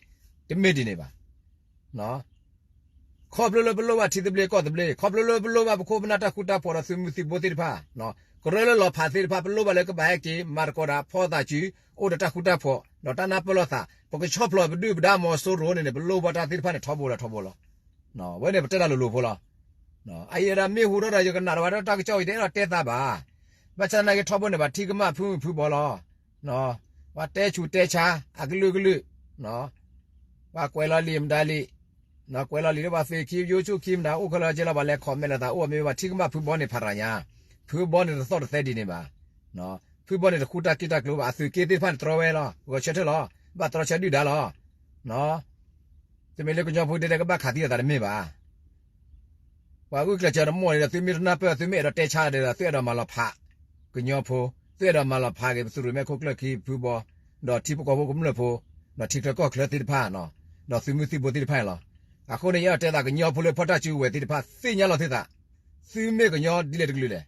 တမ့ၢ်ဒ်န့ၣ်ဘၣ်. ခီဖျိလၢပလိၣ်ဘၣ်ထံသဘျ့ကီၢ်သဘျ့, ခီဖျိလၢပလိၣ်ဘၣ်ပခိၣ်ပနၢ်တၢ်ဃူတၢ်ဖိးဒီးသုးမုၢ်သံၣ်ဘိသ့ၣ်တဖၣ်, ကရၢလၢလီၤဖးသ့ၣ်တဖၣ် ပလိၣ်ဘၣ်လၢကဘၣ်ဟဲက့ၤ မၤသကိးဒီးဖီၣ်သးစု အိၣ်ဒီးတၢ်ဃူတၢ်ဖိး ဒီးတၢ်နၢ်ပၢၢ်လိာ်သး, ပကဆီၣ်ဖျိးပဒုၣ်ပဒါမီၤစိရိၤန့ၣ်န့ၣ် ပလိၣ်ဘၣ်တၢ်သ့ၣ်တဖၣ်န့ၣ် ထီဘိလီၤထီဘိလီၤ. ဝဲန့ၣ်ပတဲတၢ်လိၤလိၤဖိလီၤ. အအံၤဒၣ်မ့ၢ်ဟူထီၣ်ဒီးယကနၣ်တဝဲဒၣ်တၢ်ကစီၣ်အံၤ တအဲၣ်ဒိးတဲသးဘၣ်. ဘၣ်ဆၣ်သနာ်က့ထီဘိန့ၣ် ဘၣ်ထံကမၣ်ဖုမုၢ်ဖုဘီလီၤ. ပှၤတဲဆူးတဲဆါ အကလုာ်ကလုာ်, ပှၤကွဲးလီၤလံာ်မတၤလံာ်, ကွဲးလီၤလံာ်လၢပှၤ Facebook ခံမတၤ အိၣ်ခဲလၢာ်ကဲလီၤ ပှၤလဲၤ comment လိာ်သးအိၣ် မ့ၢ်ဘၣ်ထံကမၣ်ဖုဘီန့ၣ်ဖးရၤညါ, ဖုဘီန့ၣ်တသီၣ်တသဲဒ်န့ၣ်ဘၣ်. ဖုဘီန့ၣ်တဃူတၢ်က့ၣ်တၢ်ကျိၤဘၣ် အသုးက့သ့ၣ်တဖၣ်န့ၣ်တြီဝဲလီၤ ဂဲၤဆၢထၢၣ်လီၤ ဘၣ်တြီဆၢဒုၣ်ဒါလီၤ. တမ့ၢ်လၢကညီဖိဒဲဒဲကဘၣ်ခးသံလိာ်သးတမ့ၢ်ဘၣ်. ပှၤဂုာ်ကျဲးစၢးတမီၢ်န့ၣ်ဒီး သုမ့ၢ်တနၢ်ပၢၢ် သုမ့ၢ်အဲၣ်ဒိးတဲဆါဒီး သုအဲၣ်ဒိးမၤလီၤဖးကညီဖိ, သုအဲၣ်ဒိးမၤလီၤဖးက့ၤ ပသုးရိၣ်မဲာ်ခိၣ်ကျၢၢ်ခံဖုဘီ, ဒီးထံဖိကီၢ်ဖိကမျၢၢ်ဖိ, ဒီးထံချၢကီၢ်ချၢသ့ၣ်တဖၣ်, ဒီးသုးမုၢ်သံၣ်ဘိသ့ၣ်တဖၣ်န့ၣ်လီၤ. အဃိန့ၣ် ယအဲၣ်ဒိးတဲသးကညီဖိလၢဖီၣ်တၢ်စုကဝဲၤသ့ၣ်တဖၣ် သ့ၣ်ညါလီၤသုသး, သုမ့ၢ်ကညီဒ်လဲၣ်တကလုာ်လဲၣ်.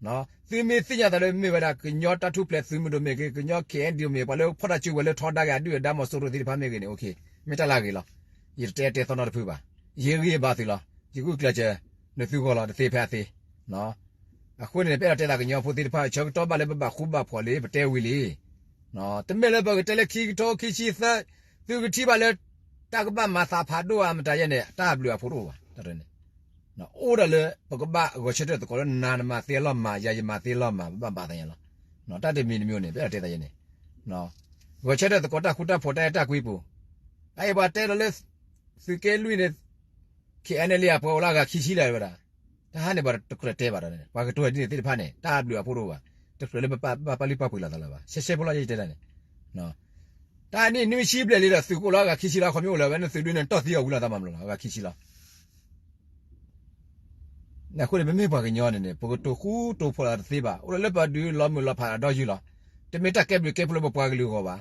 သုမ့ၢ်သ့ၣ်ညါသးလၢမ့ၢ်ဝဲဒၣ် ကညီတၢ်ထူၣ်ဖျဲးသုးမုၢ်ဒိၣ်မ့ၢ်ဂ့ၤ, ကညီ ခ့ၣ်အဲၣ်ဒံၣ်မ့ၢ် ပှၤလၢဖီၣ်တၢ်စုကဝဲၤလၢထီဒါက့ၤ အဒုၣ်အဒါမီၤစိရိၤသ့ၣ်တဖၣ်မ့ၢ်ဂ့ၤန့ၣ် မ့ၢ်တၢ်လၢအဂ့ၤလီၤ. ယတတဲတဲသီနီတဖုဘၣ်. ယဟ့ၣ်ဂံၢ်ဟ့ၣ်ဘါသုလီၤ. ယဂုာ်ကျဲးစၢး နသုဂီၢ်လီၤ တသ့ဖဲအသ့. အဃိန့ၣ် ပအဲၣ်ဒိးတဲသးကညီဖိသ့ၣ်တဖၣ် ဆၢကတီၢ်ဘၣ်လၢပဘၣ်ဃူဘၣ်ဖိးလံ ပတဲဝံၤလံ. တမ့ၢ်လၢပကတဲလၢခံကထိခံဆံသၢ သုကထံၣ်ဘၣ်လၢ တၢ်ကဘၣ်မၤသးဖးဒိၣ်ဧါမတၤယဲန့ၣ် တၢ်ဘျုးအဖိတအိၣ်ဘၣ်. အိၣ်ဒၣ်လၢ ပကဘၣ်ဂဲၤဆၢထၢၣ်သကိးလၢ နၤနမၤသ့အလီၢ်မၤ ယၤယမၤသ့အလီၢ်မၤ ပဘၣ်ဘၣ်သးညါလီၤ. တၢ်တမံၤတမံၤန့ၣ် ပအဲၣ်ဒိးတဲသးယဲန့ၣ် ဂဲၤဆၢထၢၣ်သကိးတၢ်ဃူတၢ်ဖိးတၢ်အဲၣ်တၢ်ကွံပူၤ, အအံၤပှၤတဲလီၤလၢ သုးက့လွံၢ်န့ၣ် ခ့ၣ်အဲၣ်လံ အပှၤအိၣ်လၢအဂၤခံဆံလၢၤဝဲဒၣ်, တဟါန့ၣ်ပှၤတကြၢးတဲဘၣ်ဒီး ပှၤကတိၤဒ်န့ၣ်သ့ၣ်တဖၣ်န့ၣ် တၢ်ဘျုးအဖိတအိၣ်ဘၣ်, တကြၢးလၢပပာ်လုၢ်ပာ်ပှ့ၤလိာ်သးလၢၤဘၣ်. ရှဲရှဲဖိလီၤ ယတဲဒၣ်န့ၣ် တၢ်နံၣ်နွံဆံဘျဲၣ်လံဒီး သုးကအိၣ်လၢအဂၤခံဆံလီၤ ခီဖျိအိၣ်လၢၤဝဲန့ၣ် သုးဒုန့ၣ်တီၢ်သံအီၤဝံၤလီၤ တၢ်မၤမလီၤလီၤ အဂၤခံဆံလီၤ. အဃိန့ၣ် ပမ့ၢ်ပှၤကညီန့ၣ်န့ၣ် ပကတိၤဃူတိၤဖိးလၢတသ့ဘၣ်, အိၣ်လၢပဒုးလီၤမုၢ်လီၤဖးဒီးယုၢ်လီၤ. တမ့ၢ်တၢ်ကဲဘျုးကဲဖှိၣ်လၢပပှၤကလုာ်အဂီၢ်ဘၣ်,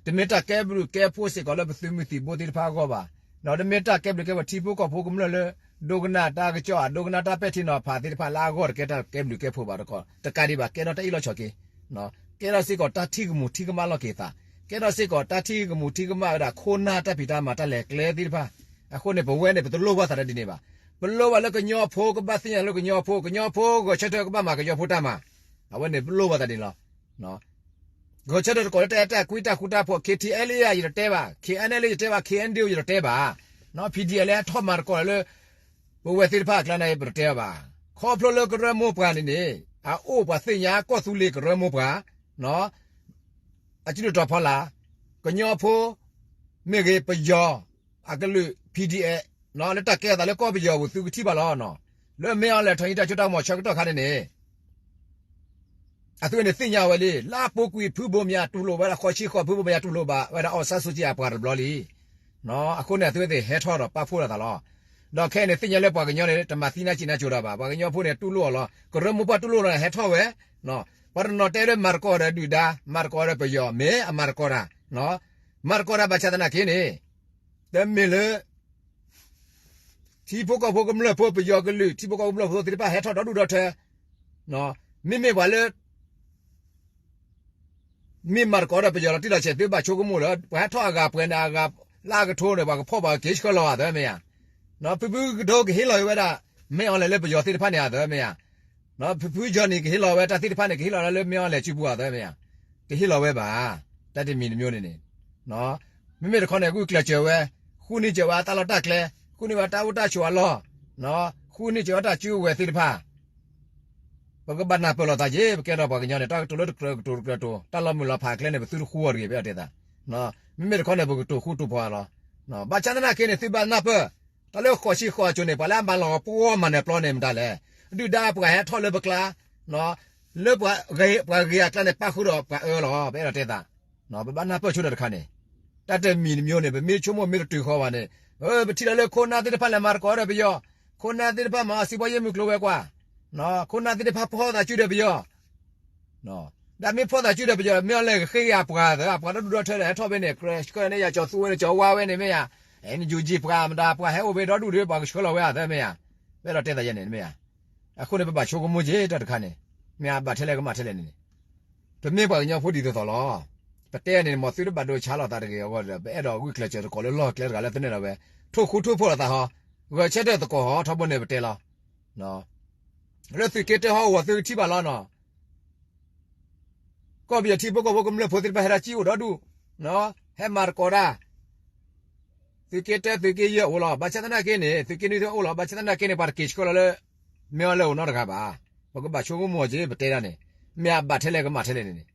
တမ့ၢ်တၢ်ကဲဘျုးကဲဖှိၣ်စ့ၢ်ကီးလၢပသုးမုၢ်သံၣ်ဘိသ့ၣ်တဖၣ်အဂီၢ်ဘၣ်, ဒီးတမ့ၢ်တၢ်ကဲဘျုးကဲဖှိၣ်ထံဖိကီၢ်ဖိကမျၢၢ်လၢ ဒိကနၣ်တၢ်ကစီၣ် အဒိကနၣ်တၢ်ပဲာ်ထံနီၤဖးသ့ၣ်တဖၣ်လၢအဂီၢ်တကဲတၢ်ကဲဘျုးကဲဖှိၣ်ဘၣ်တခီ တကးဒံးဘၣ် ကဲထီၣ်တၢ်အ့ၣ်လိာ်ဆိးက့ ကဲထီၣ်စ့ၢ်ကီးတၢ်ထံၣ်ကမူၤထံၣ်ကမၣ်လီၤက့ၤသး, ကဲထီၣ်စ့ၢ်ကီးတၢ်ထံၣ်ကမူၤထံၣ်ကမၣ်ဝဲဒၣ် ခိၣ်နၢ်တၢ်ဖံးတၢ်မၤတၢ်လဲၤကျဲသ့ၣ်တဖၣ်. အဃိန့ၣ် ပဝဲန့ၣ် ပတလိၣ်ဘၣ်သးတဒ်န့ၣ်ဘၣ်. ပလိၣ်ဘၣ်လၢကညီဖိကဘၣ်သ့ၣ်ညါလၢကညီဖိ, ကညီဖိဂဲၤဆၢထၢၣ်ကဘၣ်မၤကညီဖိတၢ်မၤ, အဝဲန့ၣ်ပလိၣ်ဘၣ်သးန့ၣ်လီၤ. ဂဲၤဆၢထၢၣ်တကိးလၢတၢ်အဲၣ်တၢ်ကွံတၢ်ဃူတၢ်ဖိး, KTLA ယတတဲဘၣ်, KNLA ယတတဲဘၣ်, KNDO ယတတဲဘၣ်, PDF လၢဟဲထီၣ်မၤသကိးလၢ ပဝဲသ့ၣ်တဖၣ်အကျါန့ၣ် ပတတဲဘၣ်. ခီဖျိလၢကရၢမိၢ်ပှၢ်န့ၣ်န့ၣ် အအိၣ်ပှၤသ့ၣ်ညါကီၢ်သူလ့ၤကရၢမိၢ်ပှၢ်, အစုဒုၣ်တီၤဖီလာ်, ကညီဖိမ့ၢ်ဂ့ၤ, ပယီၤအကလုာ် PDF လၢတၢ်ကဲအသးလၢကီၢ်ပယီၤပူၤ သုကထံၣ်ဘၣ်လီၤ. လၢမ့ၢ်အီၤလဲၤထီၣ်ဟံးတၢ်စိတၢ်ကမီၤဆၢကတီၢ်ခါန့ၣ်န့ၣ် အသုဝဲန့ၣ်သ့ၣ်ညါဝဲလံ, လၢအပူၤကွံာ်ဖုဘိမၠးတူၢ်လိာ်ဝဲဒၣ် ဃိးဆံဃိး ဖုဘိမၠးတူၢ်လိာ်ဘၣ်ဝဲဒၣ် အောင်ဆန်းစုကြည်အပှၤတဘျီလံ. အဃိန့ၣ် အသုဝဲသ့ၣ်ဟဲထီၣ်ဒီးပာ်ဖှိၣ်လိာ်သးလီၤ. ဒီးခဲအံၤန့ၣ်သ့ၣ်ညါလၢပှၤကညီန့ၣ် တမၤသံနၢ်စံးနၢ်စိၤဒီးဘၣ်, ပှၤကညီဖိန့ၣ်တူၢ်လိာ်အီၤလီၤ. ကရၢမိၢ်ပှၢ်တူၢ်လိာ်လီၤန့ၣ် ဟဲထီၣ်ဝဲ, ပှၤတနီၤတဲလၢမၤသကိးဒီးဒုၣ်ဒါ, မၤသကိးဒီးပယီၤ, မ့ၢ်အမၤသကိးတၢ်, မၤသကိးတၢ်ဘၣ်ဆၣ်သနာ်က့န့ၣ် တမ့ၢ်လၢ ထံဖိကီၢ်ဖိကမျၢၢ်ဖိ ပယီၤကလုာ် ထံဖိကီၢ်ဖိကမျၢၢ်ဖိသ့ၣ်တဖၣ်ဟဲထီၣ်ဒီဒူၣ်ဒီထၢ, မ့မ့ၢ်ပှၤလၢ မ့ၢ်မၤသကိးဒီးပယီၤလီၤတံၢ်လီၤဆဲး သုဘၣ်ဆိကမိၣ်လၢ ပှၤဟဲထီၣ်အဂၤပှဲၤန့ၣ် အဂၤလၢအကထိန့ၣ် ပှၤကဖီၣ်ပှၤက့ၤဆှၢလီၤဧါ သၢမ့ၢ်ဧါ. ဖုဖုကဒိကဟ့ၣ်လီၤဝဲဒၣ် မ့ၢ်အီၤလဲၤလၢပယီၤသ့ၣ်တဖၣ်န့ၣ်ဧါ သၢမ့ၢ်ဧါ. ဖုဖုကၠီနံၤကဟ့ၣ်လီၤဝဲတၢ်သ့ၣ်တဖၣ်န့ၣ် ကဟ့ၣ်လီၤဝဲဒၣ်လၢမ့ၢ်အီၤလဲၤစုပူၤဧါ သၢမ့ၢ်ဧါ. တဟ့ၣ်လီၤဝဲဘၣ်. တၢ်တမံၤတမံၤန့ၣ်န့ၣ် မ့မ့ၢ်တခီန့ၣ် ဂုာ်ကျဲးစၢးဝဲ, ဃုန့ၢ်စၢၤဝဲအတၢ်လီၢ်တၢ်ကျဲ, ဃုန့ၢ်ဝဲတၢ်အိၣ်တၢ်ဆိးအလီၢ်, ဃုန့ၢ်စၢၤဝဲတၢ်စုကဝဲၤသ့ၣ်တဖၣ် ပကဘၣ်နၢ်ပၢၢ်လိာ်သးက့ၤ ပကဲထီၣ်ပှၤကညီန့ၣ် တၢ်ကတိၤလၢတကြၢးကတိၤတကြၢးတိၤ တၢ်လီၤမုၢ်လီၤဖးအကျဲန့ၣ် ပသုတဃူအီၤတဂ့ၤ ပအဲၣ်ဒိးတဲသး. မ့မ့ၢ်တခီန့ၣ် ပကတိၤဃူတိၤဖိးအီၤလီၤ. ဘၣ်ဆၣ်သနာ်က့န့ၣ် သုဘၣ်နၢ်ပၢၢ်, တၢ်လၢဃိးဆံဃိးအစိၤန့ၣ် ပှၤလၢအမၤလီၤပှီၢ်မၤနၢၤပျီန့ၣ် မတၤလဲၣ်. ဒုၣ်ဒါပှၤဟဲထီၣ်လၢပကျါ, လၢပှၤဂ့ၤအကျါန့ၣ် ပၣ်ဃုာ်ဒီးပှၤအၢလီၤ ပအဲၣ်ဒိးတဲသး. ပဘၣ်နၢ်ပၢၢ်ဆိဒီးတခါန့ၣ် တၢ်တမံၤတမံၤန့ၣ် ပမ့ၢ်ဆိကမိၣ်မ့ၢ်တတုၤဃီဘၣ်န့ၣ်, ပထံၣ်လီၤလၢခိၣ်နၢ်သ့ၣ်တဖၣ်လဲၤမၤသကိးဒီးပယီၤ, ခိၣ်နၢ်သ့ၣ်တဖၣ်မၤအီၤ စံးဘီယဲၢ်မုၢ်ကျိၤဝဲၤကွာ်, ခိၣ်နၢ်သ့ၣ်တဖၣ်ဖီၣ်သးစုဒီးပယီၤ ဒီးမ့ၢ်ဖီၣ်သးစုဒီးပယီၤ မ့ၢ်အီၤလဲၤကဃ့ကညးပှၤသၢ အပှၤဒီဒူၣ်ဒီထၢဒီး ဟဲထီၣ်ဖဲန့ၣ် ကရၢဆှၢန့ၣ် ယၤကၠီၤသူဝဲန့ၣ် ကၠီၤဝါဝဲန့ၣ် မ့ၢ်ယၤ, အဲ နယူၤကၠံ ပှၤမတၤ ပှၤဟဲအိၣ်ဖဲဒီဒူၣ်ဒီး ပှၤကဆှၢလီၤဝဲဧါ သၢမ့ၢ်ယၤ. ပအဲၣ်ဒိးတဲသးယဲန့ၣ် မ့ၢ်ယၤ. အဃိန့ၣ် ပဘၣ်ဆိကမိၣ်က့ၤတၢ်တခါန့ၣ်, မ့ၢ်အဘၣ်ထဲလဲၣ်ကမၣ်ထဲလဲၣ်န့ၣ်န့ၣ် ပမ့ၢ်ပှၤကညီဖိဒ်သိးသိးလီၤ. ပတဲန့ၣ် မ်သုတဘၣ်ဒိဆါလိာ်သးတဂ့ၤအဂီၢ်ဒီး ပအဲၣ်ဒိးဂုာ်ကျဲးစၢးသကိးလၢလီၢ်ကျဲတဂၤလၢသန့ၢ်လီၤဝဲ, ထိၣ်ဃူထိၣ်ဖိးလိာ်သးဟီ, ဂဲၤဆၢထၢၣ်သကိးဟီ ထီဘိန့ၣ်ပတဲလီၤ. လၢသုးက့တၢဟီၣ်ကဝီၤသုကထံၣ်ဘၣ်လီၤနီၤ. ကီၢ်ပယီၤထံဖိကီၢ်ဖိကမျၢၢ်ဖိသ့ၣ်တဖၣ်ဟဲဒၣ်စံၣ်အိၣ်ဒီဒူၣ်, ဟဲမၤသကိးတၢ်, သုးက့တၢသုးက့ယဲၢ်အိၣ်လီၤ. ဘၣ်ဆၣ်သနာ်က့န့ၣ် သုးက့နွံသ့ၣ်အိၣ်လီၤ. ဘၣ်ဆၣ်သနာ်က့န့ၣ် ပှၤတက့ၤဆှၢလီၤလၢ မ့ၢ်အီၤလဲၤအိၣ်နီတဂၤဘၣ်. ပကဘၣ်ဆိကမိၣ်က့ၤ ပတဲဒၣ်န့ၣ်, မ့ၢ်အဘၣ်ထဲလဲၣ်ကမၣ်ထဲလဲၣ်န့ၣ်န့ၣ်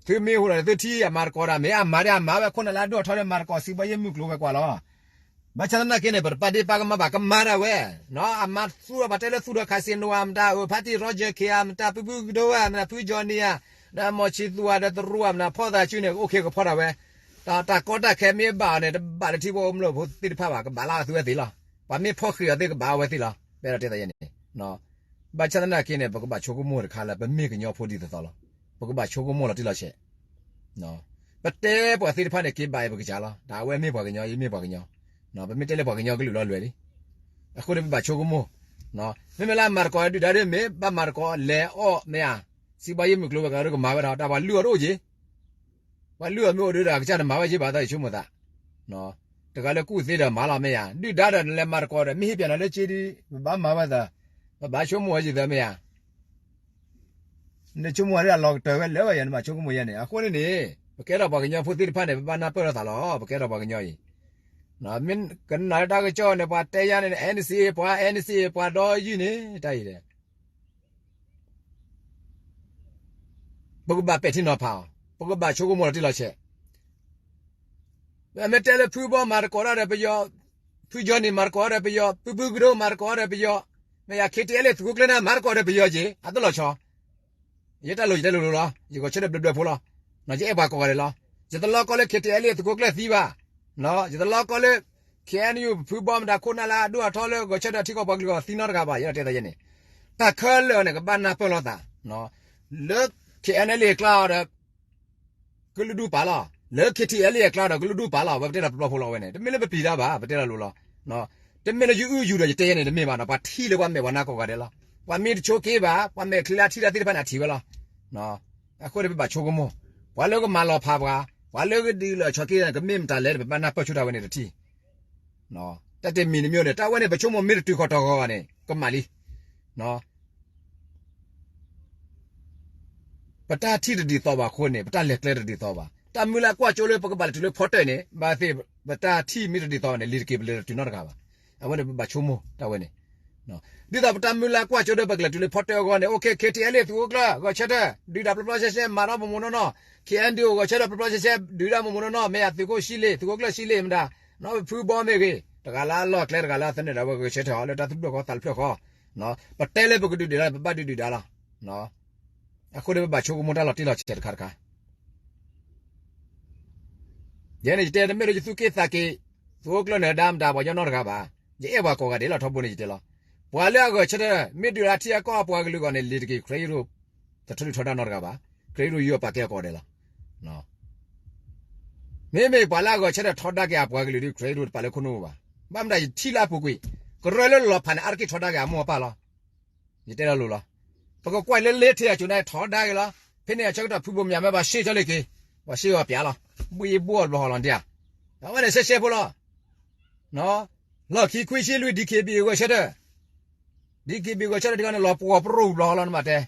သုမ့ၢ်ဟူးဒီးသုထံၣ်အမၤသကိးတၢ် မ့ၢ်အမၤဒၣ်အမၤဝဲ ခိၣ်နၢ်လၢအဒိၣ်အထီဒီးမၤသကိး စံးဘီယဲၢ်မုၢ်ကျိၤဝဲၤကွာ်လီၤ. ဘၣ်ဆၣ်သနာ်က့န့ၣ် ပတပာ်ဒ့ၣ်ပာ်ကမၣ်ဘၣ် ကမၤဒၣ်ဝဲ, အမၤသူၣ်ဒီးပှၤတဲလၢသူၣ်ဒီး casino ဧါ မတၤ အဖါတံၢ် Roger K ဧါ မတၤ ဖုဖုကဒိဧါ မတၤ ဖုကၠီနံၤဧါ, ဒီးမီၤဆံသူဧါ ဒီးတရူးဧါ မတၤ ဖီၣ်သးစုန့ၣ် အိၣ်ခ့ကဖီတၢ်ဝဲ, တၢ်ကီတၢ်ခဲမ့ၢ်ဘၣ်အီၤန့ၣ် တဘၣ်လၢထံဖိကမျၢၢ်ဖိသ့ၣ်တဖၣ်ဘၣ် ကဘၣ်လၢသုဝဲသ့ၣ်လီၤ. ပှၤမ့ၢ်ဖီၣ်ဃံးအီၤသ့ၣ် ကဘၣ်အဝဲသ့ၣ်လီၤ. ပအဲၣ်ဒိးတဲသးယဲန့ၣ် ဘၣ်ဆၣ်သနာ်က့န့ၣ် ပကဘၣ်ဆိကမိၣ်တခါလၢ ပမ့ၢ်ကညီဖိဒ်သိးသိးလီၤ. ပကဘၣ်ဆိကမိၣ်လီၤတံၢ်လီၤဆဲး, ပတဲပှၤသ့ၣ်တဖၣ်န့ၣ် က့ၤဘၣ်အံၤပကစၢ်လီၤ. တၢ်အဝဲမ့ၢ်ပှၤကညီ ယမ့ၢ်ပှၤကညီ, ပမ့ၢ်တဲလၢပှၤကညီကလုာ်လီၤလွဲၤလံ. အဃိန့ၣ် ပဘၣ်ဆိကမိၣ်, မ့မ့ၢ်လၢအမၤသကိးဒုၣ်ဒါဒ်မ့ၢ် ဘၣ်မၤသကိးလဲၤအီၣ်မ့ၢ်ဧါ, စံးဘီယဲၢ်မုၢ်ကျိၤဝဲၤကွာ်ဒီးကမၤဝဲဒၣ် တၢ်ပှၤလုၢ်အီၤတအိၣ်က့ၤ ပှၤလုၢ်အီၤမ့ၢ်အိၣ်ဒီး အကစၢ်တမၤဝဲက့ၤဘၣ် တၢ်ယဆိကမိၣ်သး, တဂၤလၢကူၣ်သ့ဒီးမၤလီၤမ့ၢ်ဧါ, ဒုၣ်ဒါဒီးနလဲၤမၤသကိးဒီး မ့ၢ်ဟ့ၣ်ပျဲနၤလၢစ့ဒီး ပဘၣ်မၤဝဲသး, ပဘၣ်ဆိကမိၣ်ဝဲယသးမ့ၢ်ဧါ, နဆိကမိၣ်ဝဲဒၣ်လီၤကတၢၢ်ဝဲလၢဝဲယၤ နဘၣ်ဆိကမိၣ်ယဲန့ၣ်. အဃိန့ၣ်န့ၣ် ပကဲထီၣ်ပှၤကညီဖိသ့ၣ်တဖၣ်န့ၣ် ပဘၣ်နၢ်ပၢၢ်လိာ်သးလီၤ. ပကဲထီၣ်ပှၤကညီအံၤ မ့ၢ်ကနၣ်တၢ်ကစီၣ်န့ၣ် ပှၤတဲယါန့ၣ် NCA ပှၤ NCA ပှၤဒီးယုၢ်န့ၣ် တၢ်အံၤဒီး ပကဘၣ်ပဲာ်ထံနီၤဖးအီၤ, ပကဘၣ်ဆိကမိၣ်လီၤတံၢ်လီၤဆဲး. မ့ၢ်တဲလၢဖုဘီမၤသကိးတၢ်ဒီးပယီၤ, ဖုကၠီနံၤမၤသကိးတၢ်ဒီးပယီၤ, ဖုဖုကဒိမၤသကိးတၢ်ဒီးပယီၤ, မ့ၢ်ယၤ KTLA သုးခိၣ်ကျၢၢ်န့ၣ် မၤသကိးဒီးပယီၤက့ၤ အတလီၤဆီ ယတၢ်လိၤယတဲလိၤလိၤလီၤ, ယဂီၤဆၢထၢၣ်ဘျၢဘျၢဖိလီၤ, ယအဲၣ်ပှၤကိးဂၤဒဲးလီၤ. ယတလီကီလၢ KTLA သုးခိၣ်ကျၢၢ်သံဘၣ်, ယတလီကီလၢ KNU ဖုဘီမတၤခိၣ်နၢ်လၢအဒိၣ်အထီလၢဂီၤဆၢထၢၣ်ထံကီၢ်ပှၤကလုာ်အဂီၢ်သံနီတဂၤဘၣ်, ယအဲၣ်ဒိးတဲသးယဲန့ၣ်. တၢ်ခဲလၢာ်န့ၣ် ကဘၣ်နၢ်ပၢၢ်လိာ်သး, လၢ KNLA အကျါဒီး ကလုာ်ဒူၣ်ပာ်လီၤ, လၢ KTLA အကျါဒီးကလုာ်ဒူၣ်ပာ်လီၤ, ဝဲပတဲလီၤပျီဖိလီၤဝဲန့ၣ်, တမ့ၢ်လၢပပျံၤတၢ်ဘၣ်, ပတဲလီၤလိၤလီၤ. တမ့ၢ်လၢယအုၣ်ယူၤဒီးယတဲယဲန့ၣ် တမ့ၢ်ဘၣ်နီၤ, ပှၤထံၣ်လၢပှၤမဲာ်ပှၤနါကိးဂၤဒဲးလီၤ. ပှၤမ့ၢ်တဆိးက့ဘၣ် ပှၤမဲာ်ချံလၢအထံၣ်တၢ်သ့ၣ်တဖၣ်န့ၣ် အထံၣ်ဝဲလီၤ. အဃိန့ၣ် ပဘၣ်ဆိကမိၣ်, ပှၤလၢကမၤလီၤဖးပှၤ, ပှၤလၢကဒုးလီၤဆီၣ်က့ ကမ့ၢ်မတၤလဲၣ် ပဘၣ်နၢ်ပၢၢ်ဆိတၢ်ဝဲန့ၣ်တထံၣ်. တၢ်တမံၤတမံၤန့ၣ် တၢ်ဝဲန့ၣ် ပဆိကမိၣ်မ့ၢ်တတုၤဃီၤတီၤဃီၤဘၣ်န့ၣ် ကမၣ်လံ. ပတၢ်ထံၣ်တဒ်သိးဘၣ်အဃိန့ၣ် ပတၢ်လဲၤကျဲတဒ်သိးဘၣ်. တၢ်မုၢ်လၢ်ကွၢ်စိလၢပကဘၣ်လဲၤတုၤလၢဖီတၢၣ်န့ၣ် ဘၣ်သ့ၣ် ပတၢ်ထံၣ်မ့ၢ်တဒ်သိးဘၣ်န့ၣ် လံာ်တက့ၤပလဲၤတတုၤနီတဂၤဘၣ်. အဝဲန့ၣ်ပဘၣ်ဆိကမိၣ်တၢ်ဝဲန့ၣ် ဒ်သိးပတၢ်မုၢ်လၢ်ကွၢ်စိဒီးပကလဲၤတုၤလၢဖီတၢၣ်အဂီၢ်န့ၣ် အိၣ်ခ့ ခ့ထံအဲလ့ၣ် သုးခိၣ်ကျၢၢ် ဂီၤဆၢထၢၣ် ဒုးတၢ်ပျီပျီဆှဲဆှဲ မၤထီၣ်မိၢ်မိၢ်နီၢ်နီၢ်, ခ့အဲၣ်ဒူ ဂီၤဆၢထၢၣ် ပျီပျီဆှဲဆှဲ ဒုးတၢ်မိၢ်မိၢ်နီၢ်နီၢ်, မ့ၢ်အသုးခိၣ်ဆံလ့ၣ် သုးခိၣ်ကျၢၢ်ဆံလ့ၣ်မတၤ, နီၢ်ဖုဘီမ့ၢ်ဂ့ၤ တဂၤလၢအလီၢ်ကျဲ တဂၤလၢအသနၢၣ်ဒၣ်ဝဲ ဂီၤဆၢထၢၣ်အီၤ လၢတၢ်သူၣ်ဖျိၣ်ဃီသးတဖျၢၣ်ဃီ, ပတဲလၢပကဒုးဒုးဒါ ပဘၣ်ဒုးဒုးဒါလီၤ. အဃိန့ၣ်ပဘၣ်ဆိကမိၣ်တၢ်လီၤတံၢ်လီၤဆဲးတခါတခါ ယဲန့ၣ်ယတဲတမ့ၢ်လၢယသူၣ်က့ၣ်သးက့ၤ သုးခိၣ်ကျၢၢ်နၢၤဒါမတၤ ပှၤကညီနီတဂၤဘၣ်. ယအဲၣ်ပှၤကိးဂၤဒဲးလီၤ ထီဘိန့ၣ်ယတဲလီၤ. ပှၤလၢအဂီၤဆၢထၢၣ် မ့ၢ်ဒုးလၢထံအကီၢ်အပှၤကလုာ်အဂီၢ်န့ၣ် လံာ်တက့ၤ ခရံာ်အ့ၣ်ရိၣ် တထၢဒုးထီဒါနီတဂၤဘၣ်. ခရံာ်အ့ၣ်ရိၣ်ယိအပာ်ကဲအကိးဂၤဒဲးလီၤ. မ့မ့ၢ်ပှၤလၢအဂီၤဆၢထၢၣ်ထီဒါက့ၤအပှၤကလုာ်ဒီး ခရံာ်အ့ၣ်ရိၣ်တပာ်လၢခိၣ်နူာ်ဘၣ်. ဘၣ်မတၤယထံၣ်လၢအပူၤကွံာ် ကရၢလၢလီၤဖးန့ၣ် အါတက့ၢ်ထီဒါက့ၤအမိၢ်အပၢ်လီၤ. ယတဲလီၤလိၤလီၤ. ပကကွၢ်လၢလ့ထံအစိၤန့ၣ် ထီဒါက့ၤလီၤ. ဖဲန့ၣ်အဆၢကတီၢ်ဖုဘိမၠးမ့ၢ်ဘၣ်ရှ့ကၠီလ့ၣ်က့ၤ, ပှၤရှ့အီၤပၠးလီၤ. ဘှံးဘှီၣ်တဘျီဃီလီၤဒ်ဧါ. အဝဲန့ၣ်ရှဲရှဲဖိလီၤ. လီၢ်ခံခွံဆံလွံၢ် DKBA ဂီၤဆၢထၢၣ်, DKBA ဂီၤဆၢထၢၣ်တခါန့ၣ် လီၤပှီၤပရိၣ်ဘျီဃီလီၤ နမၤတဲ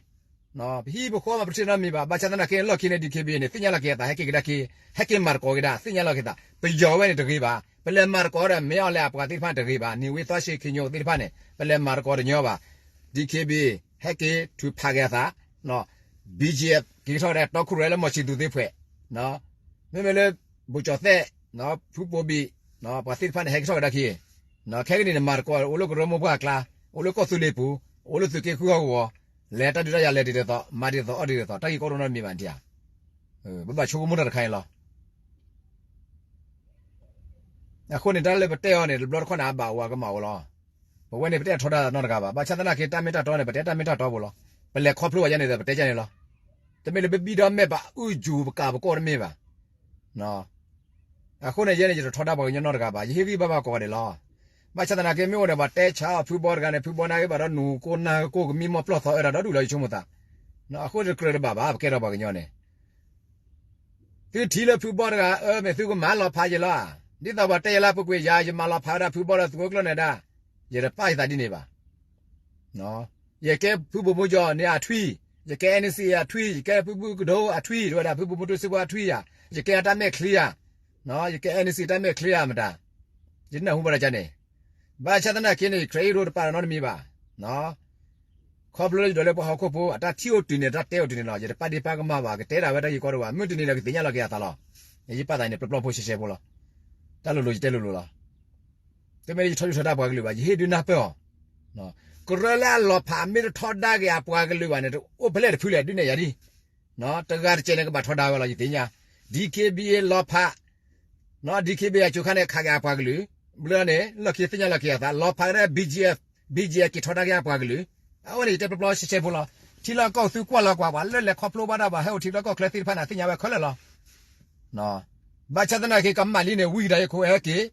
ပဟံၣ်ပဃီမၤပထံၣ်နီတမံၤဘၣ်. ဘၣ်ဆၣ်သနာ်က့ လီၢ်ခံန့ၣ် DKBA န့ၣ် သ့ၣ်ညါလီၤက့ၤအသး ဟဲက့ၤကဒါက့ၤ, ဟဲက့ၤမၤသကိးက့ၤဒၣ် သ့ၣ်ညါလီၤက့ၤသး. ပယီၤဝဲန့ၣ်တဂ့ၤဘၣ်. ပလဲၤမၤသကိးဒီး မ့ၢ်အီၤလဲၣ်အပှၤသ့ၣ်တဖၣ်န့ၣ်တဂ့ၤဘၣ်. နံၤဝ့သီၡ့ၣ်ခ့ညိသ့ၣ်တဖၣ်န့ၣ် ပလဲၤမၤသကိးတညီဘၣ်. DKBA ဟဲက့ၤထုးဖးက့ၤအသး, BGF က့ၤထီၣ်က့ၤဒီးတီခိၣ်ရိၣ်လၢမီၢ်ဆံးသူးသ့ၣ်ဖှဲး, မ့မ့ၢ်လၢ ဘူးကၠီၤသဲး, ဖုဘိဘံၣ်, ပှၤသ့ၣ်တဖၣ်န့ၣ် ဟဲက့ၤထီၣ်က့ၤဒၣ်ခံ, ခဲကနံၣ်န့ၣ် မၤသကိး အိၣ်လၢကရၢမိၢ်ပှၢ်အကျါ, အိၣ်လၢကီၢ်သူလ့ၤပူၤ, အိၣ်လၢသုးက့ဃုအဂီၢ်, လဲၤတၢ်ဒုးတၢ်ယၤလဲၤဒ်သိး မၤဒ်သိးအီၣ်ဒ်သိး တၢ်ဂ့ၢ်ကီဒိၣ်နီတမံၤဘၣ်နထံၣ်ဧါ. ပဘၣ်ဆိကမိၣ်တၢ်တခါအံၤလီၤ. အဃိန့ၣ် တၢ်လၢပတဲအီၤန့ၣ် တဘျီတခီၣ်န့ၣ် အဘၣ်အိၣ်အကမၣ်အိၣ်လီၤ. ပဝဲန့ၣ် ပတအဲၣ်ထီဒါနီတဂၤဘၣ်. ဘၣ်ဆၣ်သနာ်က့ တၢ်မ့ၢ်တၢ်တီန့ၣ် ပတဲတၢ်မ့ၢ်တၢ်တီပူၤလီၤ. ပလဲၤခီဖျိဘၣ်ယဲန့ၣ်ဒီး ပတဲယဲန့ၣ်လီၤ. တမ့ၢ်လၢပဘံၣ်ဒီးမဲာ်ဘၣ် အုၣ်ယူၤပကးပကိၢ်တမ့ၢ်ဘၣ်. အဃိန့ၣ် ယဲန့ၣ် ယတထီဒါပှၤကညီနီတဂၤဘၣ်. ယဟ့ၣ်ဂံၢ်ဘါဘၣ်ကိးဂၤဒဲးလီၤ. ဘၣ်ဆၣ်သနာ်က့ မ့ၢ်အိၣ်ဒီးပှၤတဲဆါအီၤဖုဘီတဂၤန့ၣ် ဖုဘီန့ၣ်ဂ့ၤဘၣ်ဒီး နူၤကိၢ်နၢ်ကိၢ်ကမံမီၢ်ပျီၢ်သီအၢဒီး ဒီဒူၣ်လီၤ ယဆိကမိၣ်သး. အဃိတကြၢးတဘၣ်ဘၣ် ပကဲထီၣ်ပှၤကညီန့ၣ် သုထံၣ်လၢဖုဘီတဂၤ အၢ မ့ၢ်သုကမၤလီၤဖးယဲလီၤ. ဒ်သိးပှၤတဲယဲလၢအပူၤကွံာ် ယၤယမၤလီၤဖးဝဲဒၣ်ဖုဘီဒီးသုးခိၣ်ကျၢၢ်နၢၤဒါ, ယတပာ်ယသးဒ်န့ၣ်ဘၣ်. ယကဲဖုဘိၣ်မူကၠီၤန့ၣ်အထွံၣ်, ယကဲ NCA အထွံၣ်, ယကဲဖုဘိၣ်ကဒိၣ်အထွံၣ်, တဝဲဒၣ်ဖုဘိၣ်မူတူစ့ဖိအထွံၣ်ယၤ, ယကဲအတၢ်မဲာ်ချံယၤ, ယကဲ NCA တၢ်မဲာ်ချံယၤမတၤ, ယတနၢ်ဟူဘၣ်တၢ်ကန့ၣ်. ဘၣ်ဆၣ်သနာ်က့န့ၣ် ခရံာ်အ့ၣ်ရိၣ်တပာ်လီၤနီတမံၤဘၣ်. ခီဖျိလၢယဒိးလၢပှၤဟီၣ်ခိၣ်ဖိ အတၢ်ထံၣ်အိၣ်တုၤန့ၣ် တၢ်တဲအိၣ်တုၤန့ၣ်လီၤ. ယတပာ်ဒ့ပာ်ကမၣ်ဘၣ်, ကတဲဒၣ်ဝဲတၢ်ဂ့ၢ်ကီဒိၣ်ဘၣ်, မုၢ်တနံၤဒီးကသ့ၣ်ညါလီၤက့ၤအသးလီၤ. ယပာ်သးန့ၣ် ပျီပျီဖိရှဲရှဲဖိလီၤ. တၢ်လိၤလိၤယတဲလိၤလိၤလီၤ. တမ့ၢ်လၢယထီဒုၣ်ထီဒါပှၤကလုာ်ဘၣ်, ယဟ့ၣ်ဒုးနၢ်ပၢၢ်အီၤ. ကရၢလၢအလီၤဖး မ့ၢ်တထီဒါက့ၤအပှၤကလုာ်ဘၣ်န့ၣ် တအိၣ်ဖဲလဲၣ်တဖုလဲၣ် ဒုးနဲၣ်ယၤဒ် တဂၤတကဲးန့ၣ် ကဘၣ်ထီဒါဝဲလီၤ ယသ့ၣ်ညါ. DKBA လီၤဖး, DKBA အစိၤခါန့ၣ် ခးက့ၤအပှၤကလုာ်, ဘျီန့ၣ် လီၢ်ခံသ့ၣ်ညါလီၤက့ၤအသး, လီၤဖးက့ၤ BGF, BGF က့ၤထီဒါက့ၤအပှၤကလုာ်, အဝဲန့ၣ်ယတဲပျီပျီရှဲရှဲဖိလီၤ. ထံလီၢ်ကီၢ်သုကွၢ်လီၤကွၢ် ပှၤလၢလဲၤခီဖျိဘၣ်တၢ်ဘၣ် ဟဲအိၣ်ထံလီၢ်ကီၢ်ချၢသ့ၣ်တဖၣ်န့ၣ် သ့ၣ်ညါဝဲခဲလၢာ်လီၤ. ဘၣ်ဆၣ်သနာ်က့ ကမၣ်လံန့ၣ် ဝံၤကဒါယခိၣ်ဟဲက့ၤ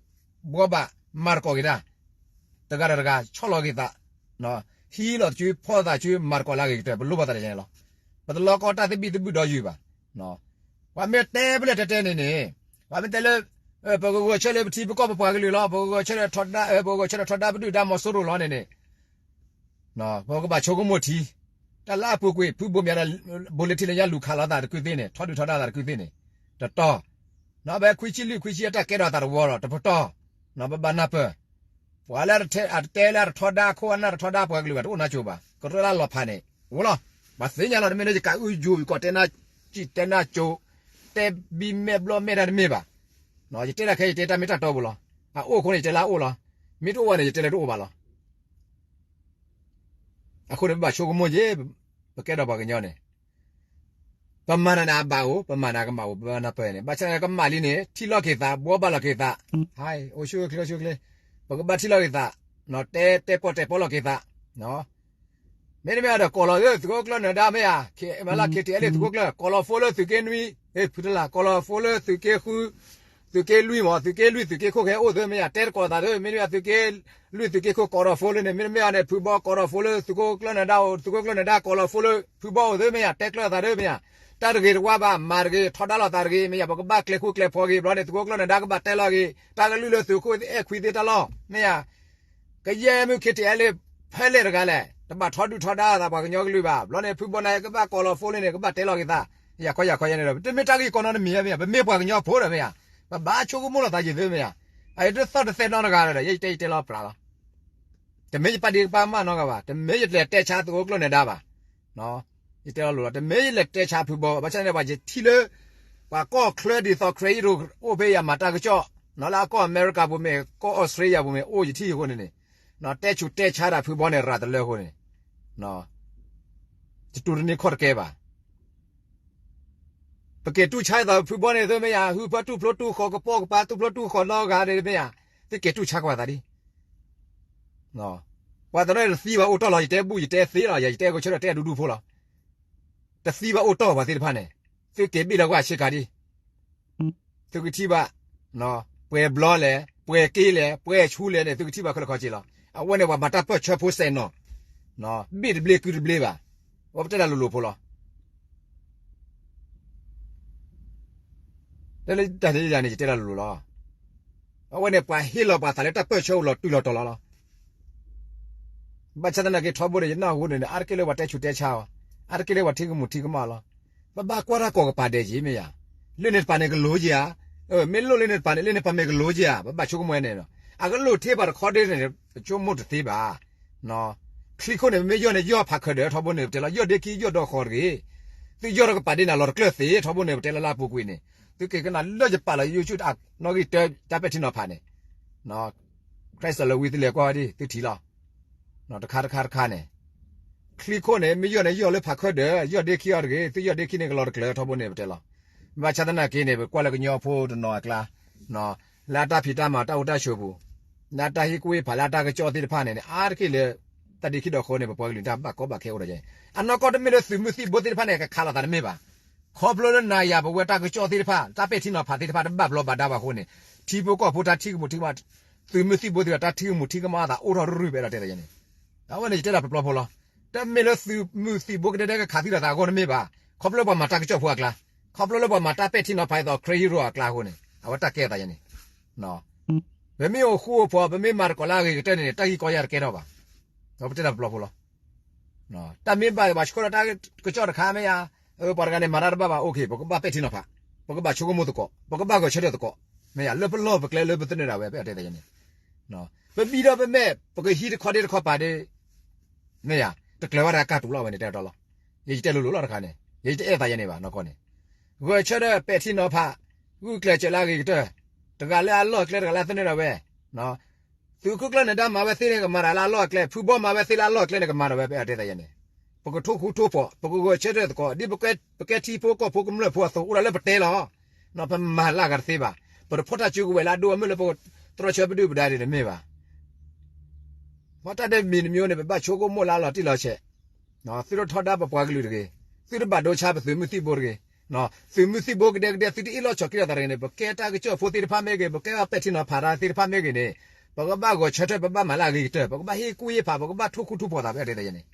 ဘှီဘၣ်မၤသကိးက့ၤတၢ်, တဂၤဒီးတဂၤ ဆီၣ်လီၤက့ၤသး, ဟံးလီၤတစု ဖီၣ်သးစု မၤသကိးလၢအဂ့ၤကတၢၢ် ပလိၣ်ဘၣ်သးတယဲန့ၣ်လီၤ. ပတလီၤကီတၢ်သဘံၣ်သဘုၣ်ဒီးယုာ်ဘၣ်. ပှၤမ့ၢ်တဲဖဲလဲၣ်တဲတဲန့ၣ်န့ၣ်, ပှၤမ့ၢ်တဲလၢ ပကဂီၤဆၢလၢပထံပကီၢ်ပပှၤကလုာ်လီၤ, ပကဂီၤဆၢထီဒါ, ပကဂီၤဆၢထီဒါပဒုၣ်ဒါမီၤစိရိၤလီၤန့ၣ်န့ၣ် ပကဘၣ်ဆိကမိၣ်ထံ, တၢ်လၢအပူၤကွံာ် ဖုဘိမၠးဒီး ဘိလ့ထံလၢညါလူၤခးလီၤသးတကုသ့န့ၣ် ထီဒုၣ်ထီဒါသးတကုသ့န့ၣ်, တတီၤ, နီၢ် ဖဲခွံဆံလွံၢ်ခွံဆံအတၢ်ကဲထီၣ်သးတဝီဒီး တပတီၢ်, နီၢ် ပဘၣ်နၢ်ပၢၢ်, ပှၤလၢအတတဲလၢအတထီဒါအခိၣ်အနၢ် တထီဒါပှၤကလုာ်ဘၣ် တအိၣ်နါစိၤဘၣ်, ကရၢလၢအလီၤဖးန့ၣ် အိၣ်လီၤ, ပှၤသ့ၣ်ညါလီၤ တမ့ၢ်လၢယကးအုၣ်ယိၤ ယကိးတဲနါစိၤ, တဲဘံၣ်မဲာ်ဘျီမဲာ်တၢ်တမ့ၢ်ဘၣ်, ယတဲတၢ်ခဲ ယတဲတၢ်မ့ၢ်တၢ်တီပူၤလီၤ, အအိၣ်အဃိန့ၣ် ယတဲလၢအအိၣ်လီၤ, မ့ၢ်တအိၣ်ဘၣ်န့ၣ် ယတဲလၢတအိၣ်ဘၣ်လီၤ. အဃိန့ၣ် ပဘၣ်ဆိကမိၣ်က့ၤ, ပကဲထီၣ်ပှၤကညီန့ၣ်, ပမၤနၤန့ၣ်အဘၣ်အိၣ်, ပမၤနၤကမၣ်အိၣ်, ပမၤနၢ်ပၢၢ်န့ၣ် ဘၣ်ဆၣ်ကမၣ်လံန့ၣ် ထံၣ်လီၤက့ၤသး ဘှီဘၣ်လီၤက့ၤသး, ဟါ, အိၣ်ဆူၣ်အိၣ်ချ့ အိၣ်ဆူၣ်အိၣ်ချ့, ပကဘၣ်ထံၣ်လီၤက့ၤသး, တဲတဲပီၣ်တဲပီၣ်လီၤက့ၤသး, မ့တမ့ၢ်ဒီး ကိးလီၤသုးခိၣ်ကျၢၢ်နၢၤဒါမ့ၢ်ဧါ, မ့ၢ်လၢ ခ့ထံအဲလ့ၣ် သုးခိၣ်ကျၢၢ် ကိးလီၤဖိလၢသုးက့နွံ, ဖုတလၢ် ကိးလီၤဖိလၢသုးက့ဃု, သုးက့လွံၢ်မး သုးက့လွံၢ် သုးက့ခိၣ်ကဟဲအိၣ်သုမ့ၢ်ယၤ တဲတကိးသးသု မ့တမ့ၢ်သုးက့လွံၢ် သုးက့ခိၣ်ကိးထီၣ်ဖိလၢန့ၣ် မ့တမ့ၢ်အီၤန့ၣ် ဖုဘီကိးထီၣ်ဖိလၢ သုးခိၣ်ကျၢၢ်နၢၤဒါအိၣ် သုးခိၣ်ကျၢၢ်နၢၤဒါကိးထီၣ်ဖိလၢ ဖုဘီအိၣ်သုမ့ၢ်ယၤ တဲကျၢၤသးသုမ့ၢ်ယၤ တၢ်တဂ့ၤတဝါဘၣ် မၤတဂ့ၤ ထီဒါလိာ်သးတဂ့ၤ မ့ၢ်ယၤ ပကဘၣ်ကျဲၤဃူကျဲၤဖိးဂ့ၤ ဘျီန့ၣ် သုးခိၣ်ကျၢၢ်နၢၤဒါကဘၣ်တဲလီၤဂ့ၤ တၢ်ကလုၢ်လၢသုးခိၣ်အဲၣ်ခွံသ့ၣ်တၢ်လီၢ် မ့ၢ်ယၤ ကယဲၢ်မုၢ်ခ့တံၢ်အဲလ့ၣ် ဖဲလဲၣ်တဂၤလဲၣ် တဘၣ်ထီဒုၣ်ထီဒါသးပှၤကညီကလုာ်ဘၣ် ဘျီန့ၣ် ဖုဘီနၤကဘၣ်ကိးလီၤဖိလၢန့ၣ် ကဘၣ်တဲလီၤဂ့ၤသး ယၤခီယၤခီယဲန့ၣ်ဒီး တမ့ၢ်တၢ်ဂ့ၢ်ကီနီတမံၤမ့ၢ် ပမ့ၢ်ပှၤကညီဖိဒီးမ့ၢ်ယၤ ပဘၣ်ဆိကမိၣ်လီၤသးယံာ်သ့မ့ၢ်ယၤ အတသီၣ်တသဲနီတဂၤဒီး ယဲယတဲယတဲလီၤပြးလီၤ တမ့ၢ်ယပာ်ဒ့ကပာ်မၢ်နီတဂၤဘၣ် တမ့ၢ်ယတလဲၤတဲဆါသုးခိၣ်ကျၢၢ်နၢၤဒါဘၣ် ယတဲလီၤလိၤလီၤ တမ့ၢ်ယလဲၤတဲဆါဖုဘီ ဘၣ်ဆၣ်န့ၣ် ပှၤယထံၣ်လၢ ပှၤကီၢ်ချၢဒ်သိး ခရံာ်ဟံၣ်ရိၣ်အိၣ်ဖဲယၤမၤတၢ်ကစီၣ် နီၤလၢအကီၢ်အမဲရကၤပူၤမ့ၢ် ကီၢ်အီစထြ့လယါပူၤမ့ၢ် အိၣ်ယထံၣ်အဃိန့ၣ်န့ၣ် တဲဆူးတဲဆါဒၣ်ဖုဘီန့ၣ် ရၤတလၢအဃိန့ၣ် ယတူၢ်တန့ၢ်ခီၣ်တကဲဘၣ် ပက့ၤတူၢ်ဆါဒ်သိးဖုဘီန့ၣ် သုမ့ၢ်ယၤ ဟုဖၢတူၢ်ဖျိတူၢ်ဃီၤကပိာ်ကပၤ တူၢ်ဖျိတူၢ်ဃီၤနီတဂၤန့ၣ်မ့ၢ်ယၤ သုက့ၤတူၢ်ဆါကွၢ်သးဒ် ပှၤတနီၤတသံဘၣ်အိၣ်တီၢ်လီၤ ယတဲဘူၣ်ယတဲသ့လီၤ ယၤယတဲဂီၤဆၢထၢၣ်တဲအဒူဒူဖိလီၤ တသံဘၣ်အိၣ်တီၢ်ပှၤသ့ၣ်တဖၣ်န့ၣ် သုက့ၤဘ့ၣ်လီၤကွၢ်ဆ့ကၤဒ် သုကထံၣ်ဘၣ် ပှဲၤဘျီလဲၣ် ပှဲၤက့လဲၣ် ပှဲၤဆူလဲၣ်န့ၣ် သုကထံၣ်ဘၣ်ခဲလၢာ်ခဲဆ့လီၤ အဝဲန့ၣ်ပှၤမၤတၢ်ပၢၢ်ဆၢဖိစဲးနီၤ ဘ့ၣ်တဘျ့ကုတဘျ့ဘၣ် အဝဲပတဲတၢ်လိၤလိၤဖိလီၤ တၢ်န့ၣ်ယၤန့ၣ် ယတဲတၢ်လိၤလိၤလီၤ အဝဲန့ၣ်ပှၤဟ့ၣ်လီၤပှၤသးလၢတၢ်ပၢၢ်ဆၢအိၣ်လီၤတုၤလီၤတီၤလီၤလီၤ ဘၣ်ဆၣ်သနာ်က့ထီဘိန့ၣ် ယနၢ်ဟူန့ၣ် အါတက့ၢ်လၢပှၤတဲဆူးတဲဆါအီၤ အါတက့ၢ်လၢပှၤထံကမူးထံကမၣ်လီၤ ပဘၣ်ကွၢ်တၢ်ကိးကပၤဒဲးက့ၤမ့ၢ်ယၤ လၢန့ၣ်တပၤန့ၣ်ကလိၤက့ၤဧါ မ့ၢ်လိၣ်လၢန့ၣ်တပၤန့ၣ် လၢန့ၣ်တပၤမ့ၢ်ကလိၤက့ၤဧါ ပဘၣ်ဆိကမိၣ်န့ၣ် အကလိၣ်ထဲပှၤတခီဒ်န့ၣ် ပဆိကမိၣ်တသ့ဘၣ် ချံခိၣ်န့ၣ် မ့ၢ်ယီၢ်န့ၣ် ယီၢ်ဖးခၢၣ်ဒၢး ထီဘိန့ၣ် ပတဲလီၤ ယီၢ်ဒ့ခံ ယီၢ်ဒီဃီၤတဂ့ၤ သုယီၢ်ဒီးကပၤဒ်န့ၣ် လီၤတကျၢၢ်သ့ ထီဘိန့ၣ် ပတဲလၢလၢအပူၤကွံာ်န့ၣ် သုက့ၤကနၣ်လၢယပာ်လီၤ YouTube နီၣ်ဂံၢ်တၢ တၢ်ပဲာ်ထံနီၤဖးန့ၣ် Christ လၢဝံသုလဲၤကွၢ်ဝဲဒ် သုထံၣ်လီၤ တခါတခါတခါန့ၣ် ချံခိၣ်န့ၣ် မ့ၢ်ယီၢ်န့ၣ် ယီၢ်လၢဖးခၢၣ်ဒၢး ယီၢ်ဒ့ခံအီၤတဂ့ၤ သုယီၢ်ဒ့ခံန့ၣ် ကလီၤတကျၢၢ် ထီဘိန့ၣ် ပတဲလီၤ ဘၣ်ဆၣ်သနာ်က့န့ၣ် ပကွၢ်လၢကညီဖိတနီၤအကျါ လၢအတၢ်ဖံးတၢ်မၤတၢ်အိၣ်တၢ်ဆိးပူၤ လၢအတၢ်ဟ့ၣ်ကူၣ်ဟ့ၣ်ဖး လၢအတၢ်ကစီၣ်သ့ၣ်တဖၣ်န့ၣ်န့ၣ် အါတက့ၢ်လၢ တၢ်ဒ့ခံဒီးဃီန့ၣ် ပပှၤကလုာ်တၢ်ဘၣ်ကီဘၣ်ခဲအိၣ်ဒီး အနီၢ်ကီၢ်တမ့ၢ်လၢသုးမုၢ်သံၣ်ဘိသ့ၣ်တဖၣ်န့ၣ် ကခးလိာ်သးတမ့ၢ်ဘၣ် ခီဖျိလၢနၤယၤပဝဲတၢ်ကစီၣ်သ့ၣ်တဖၣ် တၢ်ပဲာ်ထံနီၤဖးသ့ၣ်တဖၣ် တဘၣ်ဘျီးဘၣ်ဒါဘၣ်အဃိန့ၣ် ထံဖိကီၢ်ဖိတၢ်ထံၣ်ကမူးထံၣ်ကမၣ် သုးမုၢ်သံၣ်ဘိသ့ၣ်တဖၣ် တၢ်ထံၣ်ကမူးထံၣ်ကမၣ်အသးအိၣ်ထီၣ်ရုၢ်ရုၢ် ပအဲၣ်ဒိးတဲသးယဲန့ၣ် အဝဲန့ၣ်ယတဲဒၣ်ပျီပျီဖိလီၤ. တမ့ၢ်လၢသုးမုၢ်သံၣ်ဘိကဒဲကဒဲကခးသံလိာ်သးအဂီၢ်တမ့ၢ်ဘၣ်. ခီဖျိလၢပှၤမၤတၢ်ကစီၣ်ဖိအကျါ, ခီဖျိလၢပှၤမၤတၢ်ပဲာ်ထံနီၤဖးဒ်သိး ခရံာ်ဟံၣ်ရိၣ်အကျါအဃိန့ၣ် အဝဲတၢ်ကဲသးယဲန့ၣ် ပမ့ၢ်အိၣ်ဃူအိၣ်ဖိး ပမ့ၢ်မၤသကိးလၢအဂ့ၤကတၢၢ်န့ၣ်န့ၣ် တၢ်ဂ့ၢ်ကီယၢ်တကဲထီၣ်ဘၣ်. ပတဲတၢ်ပျီပျီဖိလီၤ. တၢ်မ့ၢ်ဘၣ်ပှၤဆှၢလီၤတၢ်ကစီၣ်တခါမ့ၢ်ဧါ, ပှၤတဂၤန့ၣ်မၤတၢ်တဘၣ်ဘၣ် အိၣ်ခ့ ပကဘၣ်ပဲာ်ထံနီၤဖး, ပကဘၣ်ဆိကမိၣ်သကိး, ပကဘၣ်ဂဲၤဆၢထၢၣ်သကိး, မ့ၢ်ဧါ, လၢပလီၢ်ပကျဲလၢပသနၢၣ်ဒၣ်ဝဲ ပအဲၣ်ဒိးတဲသးယဲန့ၣ် ပဘံၣ်ဒီးပမဲာ် ပကဟံးတခီဒ့တခီပၤဒ့ မ့ၢ်ဧါ, တကျၢၤဘၣ်တၢ်ကၢ်တူာ်လီၤဝဲန့ၣ် တဲတီလီၤ. ယတဲလိၤလိၤလီၤတခါန့ၣ် ယတအဲၣ်သးယဲန့ၣ်ဘၣ်နီၢ်ကီၢ်န့ၣ်, ဂဲၤဆၢထၢၣ်ပဲာ်ထံနီၤဖး, ဂုာ်ကျဲးစၢးလၢအဂ့ၤကတၢၢ်, တဂၤလၢအလီၢ်အကျဲ တဂၤလၢအသနၢၣ်ဒၣ်ဝဲ သုးခိၣ်ကျၢၢ်နၢၤဒါမၤဝဲသ့န့ၣ် ကမၤတၢ်လၢအလီၢ်အကျဲ, ဖုဘီမၤဝဲသ့လၢအလီၢ်အကျဲန့ၣ် ကမၤဒၣ်ဝဲ ပအဲၣ်ဒိးတဲသးယဲန့ၣ်, ပကထိၣ်ဃူထိၣ်ဖိး, ပကဂဲၤဆၢထၢၣ်သကိး, ဒ်ပကဲထံဖိကီၢ်ဖိကမျၢၢ်ဖိအသိး အိၣ်ဒၣ်လၢပတဲလီၤ. ပမၤလၢအဂၤတသ့ဘၣ်. ပတဖီၣ်တၢ်စုကဝဲၤလၢအဒိၣ်အမုၢ်လၢပတြီဆၢပဒုၣ်ပဒါဒ်န့ၣ်မ့ၢ်ဘၣ်. မ့ၢ်တၢ်ဒ်မံၤတမံၤန့ၣ် ပဘၣ်ဆိကမိၣ်လၢအလီၤတံၢ်လီၤဆဲး, သုတထီဒါပပှၤကလုာ်တဂ့ၤ, သုတဘၣ်ဒိဆါပသုးမုၢ်သံၣ်ဘိတဂ့ၤ. သုးမုၢ်သံၣ်ဘိကဒဲကဒဲ သုတအ့ၣ်လိာ်ဆိးက့လိာ်သးတဂ့ၤန့ၣ် ပကဲတၢ်ကစီၣ်ဖိသ့ၣ်တဖၣ်မ့ၢ်ဂ့ၤ, ပကဲပှၤပဲာ်ထံနီၤဖးတၢ်သ့ၣ်တဖၣ်မ့ၢ်ဂ့ၤန့ၣ်, ပကဘၣ်ဂဲၤဆၢထၢၣ် ပဘၣ်မၤလၢအဂ့ၤကတၢၢ်, ပကဘၣ်ဟ့ၣ်ကူၣ်ဟ့ၣ်ဖး, ပကဘၣ်ထိၣ်ဃူထိၣ်ဖိးသး ပအဲၣ်ဒိးတဲသးယဲန့ၣ်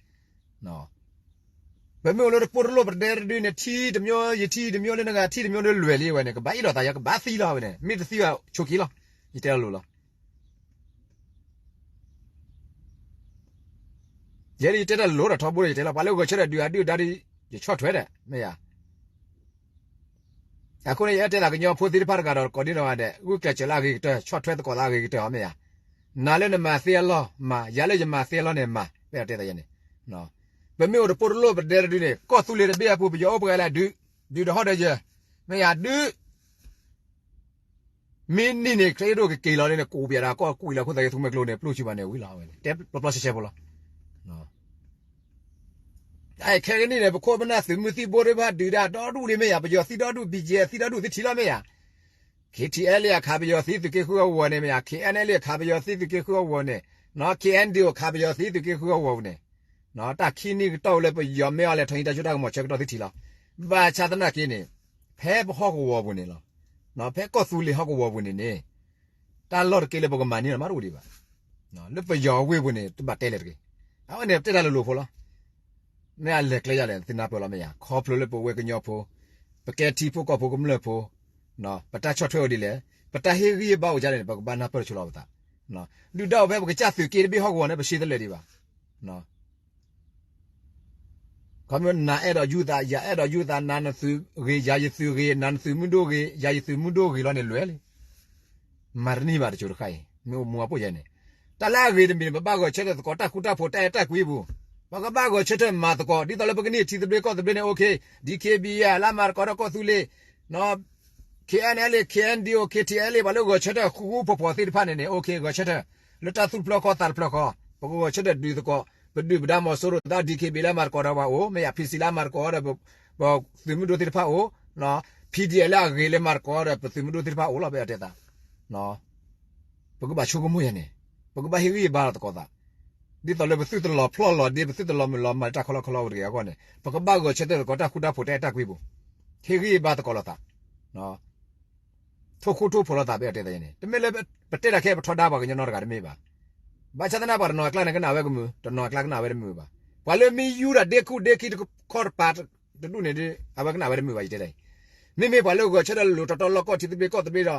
ပမ့ၢ်အိၣ်လၢတပိၢ်တလိၣ်ပတဒဲတဒုန့ၣ် ထံတမျိုးယထံတမျိုးလၢနဂၤထံတမျိုးလၢလွဲၢ်လံဝဲန့ၣ် ကဘၣ်အ့ၣ်လိာ်သးယဲ ကဘၣ်သံလီၤဝဲန့ၣ် မ့ၢ်တသံဘၣ်ဆိးက့လီၤ. ယတဲတၢ်လိၤလီၤ. ယဲဒၣ်ယတဲတၢ်လိၤဒီးထီဘိဒီး ယတဲလီၤ ပှၤလၢဂဲၤဆၢထၢၣ်ဒုးအဒုၣ်ဒါဒီး ယဆီၣ်ထွဲဒီး မ့ၢ်ဧါ. အဃိန့ၣ် ယအဲၣ်တဲသးကညီဖိသ့ၣ်တဖၣ်တဂၤဒီး ကိးဒံနီၢ်ဂၤဒဲး ဂုာ်ကျဲးစၢးလၢအဂ့ၤကတၢၢ် ဆီၣ်ထွဲသကိးလၢအဂ့ၤကတၢၢ် မ့ၢ်ဧါ. နၤလၢနမၤသ့အလီၢ်မၤ, ယၤလၢယမၤသ့အလီၢ်န့ၣ်မၤ ပအဲၣ်ဒိးတဲသးယဲန့ၣ် ပမ့ၢ်အိၣ်တပိၢ်တလိၣ်ပတဒဲတဒုန့ၣ် ကီၢ်သူလ့ၤတဘ့ၣ်အပူၤ ပယီၤအိၣ်ပှဲၤလၢဒုး, ဒုးဒီးဟီၣ်ဒီးယဲ, မ့ၢ်ဧါ, ဒုး မ့ၢ်နံၤန့ၣ် ခရံာ်ဒိၣ်ကက့ၤလီၤန့ၣ် ကိးပၠးဒီးကီၢ်ကွံာ်လီၤ ခိၣ်သးက့ၤသူမှဲကျိန့ၣ် ပျိၢ်ဆူၣ်ဘၣ်န့ၣ်ဝံၤလီၤဝဲန့ၣ် တဲပျီပျီဆှဲဆှဲဖိလီၤ. ခဲကနံၣ်န့ၣ် ပခိၣ်ပနၢ်သုးမုၢ်သံၣ်ဘိသ့ၣ်တဖၣ်ဒုးဒၣ်ဒီဒူၣ်လံမ့ၢ်ဧါ, ပယီၤသံဒီဒူၣ်, BGF သံဒီဒူၣ် သုထံၣ်လီၤမ့ၢ်ဧါ. KTLA အခးပယီၤသံသုးက့ဃုအဂီၢ်န့ၣ်မ့ၢ်ဧါ, KNLA အခးပယီၤသံသုးက့ဃုအဂီၢ်န့ၣ်, KNDO အခးပယီၤသံသုးက့ဃုအဂီၢ်န့ၣ်, တၢ်ခံနံၣ်ကတီၢ်ဝဲလၢပယီၤမ့ၢ်အီၤလဲၤထီၣ်ဟံးတၢ်စိတၢ်ကမီၤဆၢကတီၢ်သုထံၣ်လီၤ. ဘၣ်ဆၣ်သနာ်က့န့ၣ် ဖဲပဟီၣ်ကဝီၤပူၤန့ၣ်လီၤ. ဖဲကီၢ်သူလ့ၤဟီၣ်ကဝီၤပူၤန့ၣ်န့ၣ် တၢ်လီၢ်တက့ၢ်လၢပကမၤန့ၢ်လီၤမးတအိၣ်ဒံးဘၣ်. လၢပယီၤအဝ့ၢ်ပူၤန့ၣ် တဘၣ်တဲလဲၣ်တဂ့ၤ. အဝဲန့ၣ်တဲတၢ်လိၤလိၤဖိလီၤ. မ့ၢ်အလဲၤကျဲယၤလဲၣ် သုနၢ်ပၢၢ်လီၤမ့ၢ်ယါ, ခီဖျိလၢပဝဲကညီဖိ, ပကဲထံဖိကီၢ်ဖိကမျၢၢ်ဖိ, ပတၢ်ဆီၣ်ထွဲအိၣ်ဒ်လဲၣ်, ပတၢ်ဟ့ၣ်ဂံၢ်ဟ့ၣ်ဘါအိၣ်ဒ်လဲၣ်န့ၣ် ပကဘၣ်နၢ်ပၢၢ်ဆိလီၤပသး. ဒုၣ်ဒါအိၣ်ဖဲပကစၢ်သုးက့တဘ့ၣ်ဟီၣ်ကဝီၤန့ၣ် ပရှ့တလဲၤဒံးဘၣ်. ခီဖျိနၤအဲၣ်ဒိးယူၢ်သး ယၤအဲၣ်ဒိးယူၢ်သး, နၤနသုးဂ့ၤ ယၤယသုးဂ့ၤ, နၤနသုးမုၢ်ဒိၣ်ဂ့ၤ ယၤယသုးမုၢ်ဒိၣ်ဂ့ၤလီၤန့ၣ်လွဲၢ်လံ. မၤတန့ၢ်ဘၣ်တစိၤတခါအံၤ မ့ၢ်အိၣ်မူအပိၢ်ယဲန့ၣ်, တၢ်လၢအဂ့ၤတမံၤန့ၣ် ပဘၣ်ဂဲၤဆၢထၢၣ်သကိးတၢ်ဃူတၢ်ဖိးတၢ်အဲၣ်တၢ်ကွံပူၤ, ပကဘၣ်ဂဲၤဆၢထၢၣ်မၤသကိး ဒ်သိးလၢပကန့ၢ်ထံသဘျ့ကီၢ်သဘျ့န့ၣ် OK, DKBA လၢအမၤသကိးဒီးကီၢ်သူလ့ၤ, KNLA, KNDO, KTLA ပှၤလၢဂဲၤဆၢထၢၣ်ဃူဃူဖိးဖိးသ့ၣ်တဖၣ်န့ၣ်န့ၣ် OK ဂဲၤဆၢထၢၣ်, လၢတၢ်သူၣ်တဖျၢၣ်ဃီသးတဖျၢၣ်ဃီ, ပကဂဲၤဆၢထၢၣ်ဒုးသကိး, ပဒုၣ်ပဒါမီၤစိရိၤသး DKBA လၢအမၤသကိးဒီးပှၤအိၣ်, မ့ၢ်ယၤ PC လၢအမၤသကိးဒီး ပသုးမုၢ်ဒိၣ်သ့ၣ်တဖၣ်အိၣ်, PDF လၢအဂ့ၤလၢမၤသကိးဒီးပသုးမုၢ်ဒိၣ်သ့ၣ်တဖၣ်အိၣ်လီၤ ပအဲၣ်ဒိးတဲသး ပကဘၣ်ဆိကမိၣ်ယဲန့ၣ်, ပကဘၣ်ဟ့ၣ်ဂံၢ်ဟ့ၣ်ဘါလီၤသကိးသး, ဒ်သိးလၢပသုတလီၤဖျီၣ်လီၤဒ့ ပသုတလီၤမုၢ်လီၤမၤလၢတၢ်ခီလီၢ်ခီလီၢ်အိၣ်တဂ့ၤအဂီၢ်န့ၣ် ပကဘၣ်ဂဲၤဆၢထၢၣ်သကိးတၢ်ဃူတၢ်ဖိးတၢ်အဲၣ်တၢ်ကွံပူၤ, ဟ့ၣ်ဂံၢ်ဟ့ၣ်ဘါသကိးလိာ်သး, ထိၣ်ဃူထိၣ်ဖိးလိာ်သး ပအဲၣ်ဒိးတဲသးယဲန့ၣ်, တမ့ၢ်လၢပတဲတၢ်ခဲ ပထီဒါပှၤကညီနီတဂၤတမ့ၢ်ဘၣ်. ဘၣ်ဆၣ်သနာ်ပှၤတနီၤအကျါန့ၣ် ကနၣ်ဝဲကမုာ်, တနီၤအကျါကနၣ်ဝဲတမုာ်ဘၣ်. ပှၤလၢမ့ၢ်ယူၢ်ဒၣ်ဒ့ခူၣ်ဒ့ခံတခီတပၤတဒူၣ်န့ၣ်ဒီး အဝဲကနၣ်ဝဲတမုာ်ဘၣ် ယတဲဒ်အံၤ. မ့မ့ၢ်ပှၤလၢဂဲၤဆၢထၢၣ်လၢလိၤတီတီလီၢ်ကီၢ်ထံသဘျ့ကီၢ်သဘျ့ဒီး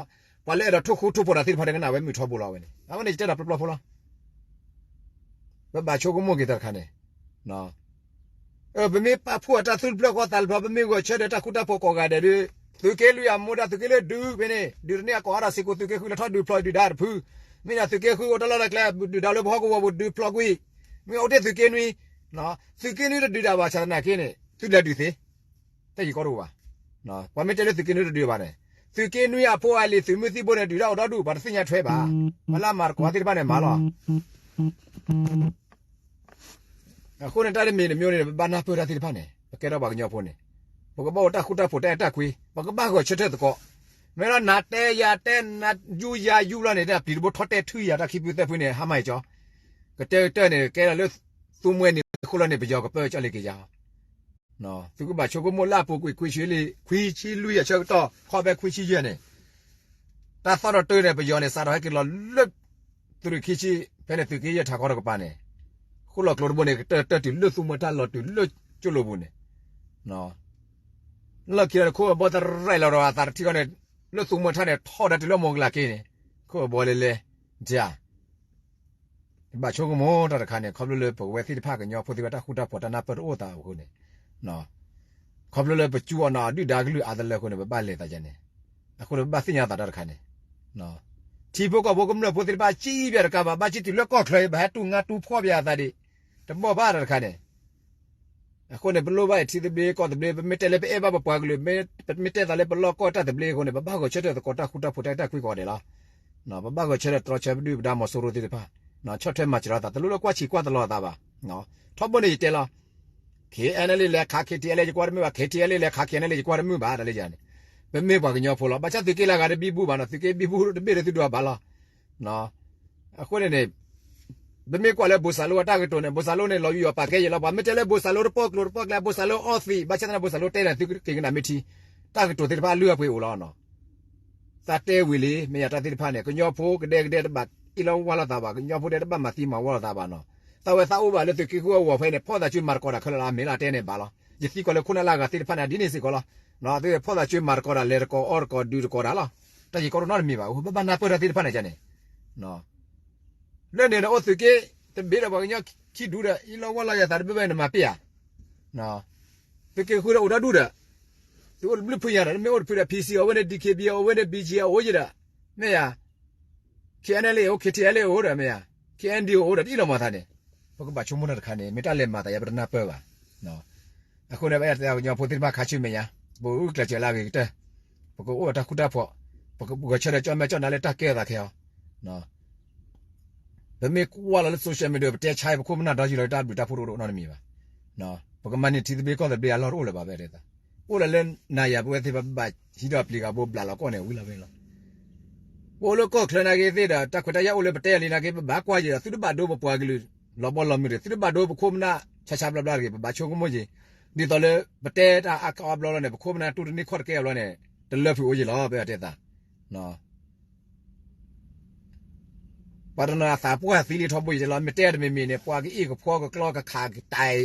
ပှၤလၢအဲၣ်ဒိးထိၣ်ဃူထိၣ်ဖိးတၢ်သ့ၣ်တဖၣ်ဒီးကနၣ်ဝဲမုာ်ထီဘိလီၤဝဲန့ၣ်. အဝဲန့ၣ်ယတဲဒီးပျီပျီဖိလီၤ. ပဘၣ်ဆိကမိၣ်က့ၤတၢ်တခါန့ၣ် ပမ့ၢ်ပာ်ဖှိၣ်အတၢ်သူၣ်တဖျၢၣ်ဃီသးတဖျၢၣ် ပမ့ၢ်ဂဲၤဆၢထၢၣ်တၢ်ဃူတၢ်ဖိးကိးဂၤဒဲးဒီး သုးက့လွံၢ်အမူဒါ သုးက့လွံၢ်ဒုးဖဲန့ၣ် ဒုးတန့ၢ်အကိးအါထီၣ်စ့ၢ်ကီး သုးက့ဃုလၢထီၣ်ဒုးဖျိးဒုးဒါတဖု, မ့ၢ်ဒၣ်သုးက့ဃုအိၣ်တၢ်လီၢ်တၢ်ကျဲ ဒုးဒါလၢပဟီၣ်ကဝီၤပူၤဒုးဖျိးကွံာ်, မ့ၢ်အိၣ်တ့ၢ်သုးက့နွံ, သုးက့နွံတဒုးဒၣ်ဘၣ်ဆၣ်သနာ်က့န့ၣ် သုလဲၤဒုးသ့, တၢ်ယံၤကီတအိၣ်ဘၣ်. ပှၤမ့ၢ်တဲလၢသုးက့နွံတဒုးဘၣ်န့ၣ် သုးက့နွံအဖိအလံၤ သုးမုၢ်သံၣ်ဘိန့ၣ် ဒုးတၢ်အိၣ်ဒီဒူၣ် ပှၤတသ့ၣ်ညါထွဲဘၣ်. ပှၤလၢအမၤသကိးသ့ၣ်တဖၣ်န့ၣ်မၤလီၤ. အဃိန့ၣ် တၢ်တမံၤတမံၤန့ၣ် ပဘၣ်နၢ်ပၢၢ်တၢ်သ့ၣ်တဖၣ်န့ၣ် ပကဲထီၣ်ပှၤကညီဖိန့ၣ် ပကဘၣ်အိၣ်တၢ်ဃူတၢ်ဖိးတၢ်အဲၣ်တၢ်ကွံ, ပကဘၣ်ဂဲၤဆၢထၢၣ်သကိး, မ့ၢ်လီၤနၤတဲယၤတဲ နယူယၤယူလီၤန့ၣ် ပျံၤတဘိထီၣ်တဲာ်ထုယၤ တၢ်ခံဖုသၢဖုန့ၣ် ဟါမၢ်အံၤကၠီ, ကတဲကတၢၢ်န့ၣ် ကဲထီၣ်လၢ သူမှဲနံၤဃိလီၤန့ၣ် ပယီၤကပၢကၠီလ့ၤက့ၤယၤ သုကဘၣ်ဆိကမိၣ်လၢအပူၤကွံာ်ခွံဆံလွံၢ်ဆၢကတီၢ် ခီဖဲခွံဆံယဲၢ်န့ၣ် တၢ်သီၣ်ဒီးတၢ်န့ၣ် ပယီၤန့ၣ် စးထီၣ်ဟဲက့ၤလီၤလၢ သုးရ့ၣ်ခံဆံ ဖဲန့ၣ်သုးက့ယဲၢ်ထးခီတကပၤန့ၣ် ဃိလီၤကျိတဘိန့ၣ် ကတၢၢ်တၢၢ်တုၤလၢသူမှဲထၣ်လီၤတုၤလၢကၠိလိာ်ပူၤန့ၣ် လီၢ်ခံဒီးခိၣ်အဘီတရဲၣ်လီၤဒီးအသးတထံၣ်ဃီန့ၣ် လၢသူမှဲထၣ်န့ၣ် ထီၣ်ဒၣ်တုၤလၢမိၢ်ကလးက့န့ၣ် ခိၣ်အဘီလဲၤလဲၤ ဒ် ဘၣ်ဆိကမိၣ်တၢ်တခါန့ၣ် ခီဖျိလၢပဝဲသ့ၣ်တဖၣ်ကညီဖိသ့ၣ်တဖၣ်တၢ်ဃူတၢ်ဖိးတၢ်နၢ်ပၢၢ်တအိၣ်သးအဃိန့ၣ် ခီဖျိလၢပကၠူအီၤန့ၣ် ဒုၣ်ဒါကလုၢ်အါတလၢအဃိန့ၣ် ပဘၣ်လဲၤသးယဲန့ၣ် အဃိန့ၣ် ပဘၣ်သ့ၣ်ညါသးတၢ်တခါန့ၣ် ထံဖိကီၢ်ဖိကမျၢၢ်ဖိသ့ၣ်တဖၣ် ကံဘၣ်တကးဘၣ် ဘၣ်ကံတုၤလၢကီၢ်ချၢအံၤ ဘၣ်ဟဲတူၢ်ငါတူၢ်ဖှီၣ်ဘၣ်အသးဒံး တဘီၣ်ဘၣ်တၢ်တခါန့ၣ် အဃိန့ၣ် ပလိၣ်ဘၣ်အထံသဘျ့ကီၢ်သဘျ့ ပမ့ၢ်တဲလၢပအဲၣ်ဘၣ်ပပှၤကလုာ် ပမ့ၢ်တဲသးလၢပလီၢ်ကီၢ်တၢ်သဘျ့အဃိန့ၣ် ပဘၣ်ဂဲၤဆၢထၢၣ်သကိးတၢ်ဃူတၢ်ဖိးတၢ်အဲၣ်တၢ်ကွံကိးဂၤဒဲးလီၤ. ပဘၣ်ဂဲၤဆၢထၢၣ်တြီဆၢပဒုၣ်ပဒါမီၤစိရိၤသ့ၣ်တဖၣ် ဆီၣ်ထွဲမၤစၢၤလိာ်သး တလိၣ်လၢကွၢ်ဆံးကွၢ်တလီၤအသးဘၣ်. ထီဘိန့ၣ်ယတဲလီၤ KNLA လဲၤခး KTLA ယကွၢ်တမုာ်ဘၣ် KTLA လဲၤခး KNLA ယကွၢ်တမုာ်ဘၣ် တၢ်လၢယၤန့ၣ် ပမ့ၢ်ပှၤကညီဖိလီၤ. ဘၣ်ဆၣ်သုးက့လၢအဂၤတဘံဘူဘၣ်နီၤ သုးက့ဘံဘူတဘ့ၣ်ဒီးသုဒွးဘၣ်လီၤ. အဃိန့ၣ်န့ၣ် ပမ့ၢ်ကွၢ်လၢဘိၣ်စၢ်လိအတၢ်ကတိၤန့ၣ် ဘိၣ်စၢ်လိန့ၣ် လီၤယွၤပာ်ကဲယဲလီၤ. ပှၤမ့ၢ်တဲလၢဘိၣ်စၢ်လိတပိာ်ကျိၤတပိာ်ကျဲ ဘိၣ်စၢ်လိအီသံး ဘၣ်ဆၣ်သနာ်ဘိၣ်စၢ်လိတဲန့ၣ် သုက့ၤကနၣ်မ့ၢ်ထံ တၢ်ကတိၤသ့ၣ်တဖၣ်အလုၢ်အပှ့ၤအိၣ်လီၤ. သးတဲဝံၤလံ မ့ၢ်ယၤတၢ်သ့ၣ်တဖၣ်န့ၣ် ကညီဖိကဒဲကဒဲတဘၣ်အ့ၣ်လိာ်ဝီလိာ်သးဘၣ် ကညီဖိဒဲတဘၣ်မၤသံမၤဝီလိာ်သးဘၣ်နီၤ. သးဝဲသးအိၣ်ဘၣ်လၢသုးက့ဃုအဂီၤဖဲန့ၣ် ဖီၣ်သးစၢၤမၤသကိးတၢ်ခဲလၢာ်လၢအမ့ၢ်လၢအတဲန့ၣ်ဘၣ်လီၤ. ယသံကွၢ်လၢခိၣ်နၢ်လၢအဂၤသ့ၣ်တဖၣ်န့ၣ် ဒ်န့ၣ်စ့ၢ်ကီးလီၤ. သုဖီၣ်သးစၢၤမၤသကိးတၢ် လဲၤသကိးအီၣ်သကိးဒုးသကိးတၢ်လီၤ. တၢ်ယံၤကီတနီတမံၤဘၣ် အိၣ်ဘၣ်ဘၣ်နၢ်ပၢၢ်တၢ်သ့ၣ်တဖၣ်န့ၣ်န့ၣ် လၢန့ၣ်ဒီးအိၣ်သုးက့ တဘ့ၣ်ဒီးပှၤကညီခံဒူၣ်ဒီး အ့ၣ်လိာ်ဝီလိာ်ယၤသးတဘ့ၣ်ဘၣ်န့ၣ် မၤပ့ၢ်ဧါ. သုးက့ဃုဒီးအိၣ်ဒီဒူၣ်ဒီး သုအိၣ်တဘျုးဖုညါဒီး မ့ၢ်အိၣ်တဖုဒီး PC အိၣ်ဝဲန့ၣ် DKBA အိၣ်ဝဲန့ၣ် BGF အိၣ်ယဲဒီး မ့ၢ်ယၤ KNLA အိၣ် KTLA အိၣ်ဒီး မ့ၢ်ယၤ KNDO အိၣ်ဒီး တအ့ၣ်လိာ်မၤသးန့ၣ် ပကဘၣ်ဆိကမိၣ်တၢ်တခါန့ၣ် မ့ၢ်တၢ်လဲၤမၤသးယဲ ပတနၢ်ပၢၢ်ဘၣ်. အဃိန့ၣ် ပအဲၣ်ဒိးတဲကညီဖိသ့ၣ်တဖၣ်ခါဆူမဲာ်ညါ ပအိၣ်ကျဲးစၢးလၢအဂ့ၤကတၢၢ် ပကအိၣ်ဒီးတၢ်ဃူတၢ်ဖိး ပကဂဲၤဆၢထၢၣ်ကၠီမဲာ်ကၠီနါလၢတၢ်ကဲအသးခဲအီၤ ပမ့ၢ်ကွၢ်လီၤလၢ social media ပတဲဆါ ပခိၣ်ပနၢ်ဒီယုၢ်လီၤ တၢ်ဘျုးတၢ်ဖှိၣ်တအိၣ်နီတမံၤဘၣ်. ပကမၤန့ၢ်ထံသဘျ့ကီၢ်သဘျ့အလီၢ်တအိၣ်လၢၤဘၣ် ပအဲၣ်ဒိးတဲသး အိၣ်ဒၣ်လၢနၤယၤပဝဲသ့ၣ် ပဘၣ်ဟံးဒီးပျံၤဂၤဘိဘျးလီၤကီၢ်န့ၣ် ဝံၤလီၤဝဲလီၤ. ပအိၣ်လၢကီၢ်ချၢနာ်က့သ့ၣ်ဒီး တၢ်ခွဲးတၢ်ယာ်အိၣ်လၢပတဲအလံနာ်က့ ပဘၣ်ကွၢ်ယံၤဒီး သုတဘၣ်ဒိပပှၤကလုာ်လီၤဘီလီၤမုၢ်တဂ့ၤ သုတဘၣ်ဒိပခိၣ်ပနၢ်ဆါဆါဘျါဘျါတဂ့ၤ ပဘၣ်ဆိကမိၣ်ယံၤ ဒ်သိးလၢပတဲတၢ်အါခီအါဘျီလီၤန့ၣ် ပခိၣ်ပနၢ်တူၢ်တန့ၢ်ခီၣ်တကဲအဘျီန့ၣ် တလၢဖုးအိၣ်ယံၤလီၤ ပအဲၣ်ဒိးတဲသး ပှၤတနီၤအသးပှၢ်သံလံထီဘိယံၤတဲလီၤ မ့ၢ်တဲတမံၤမံၤန့ၣ် ပှၤကအ့ၣ်ကဖီကကျီကခးကတၢ်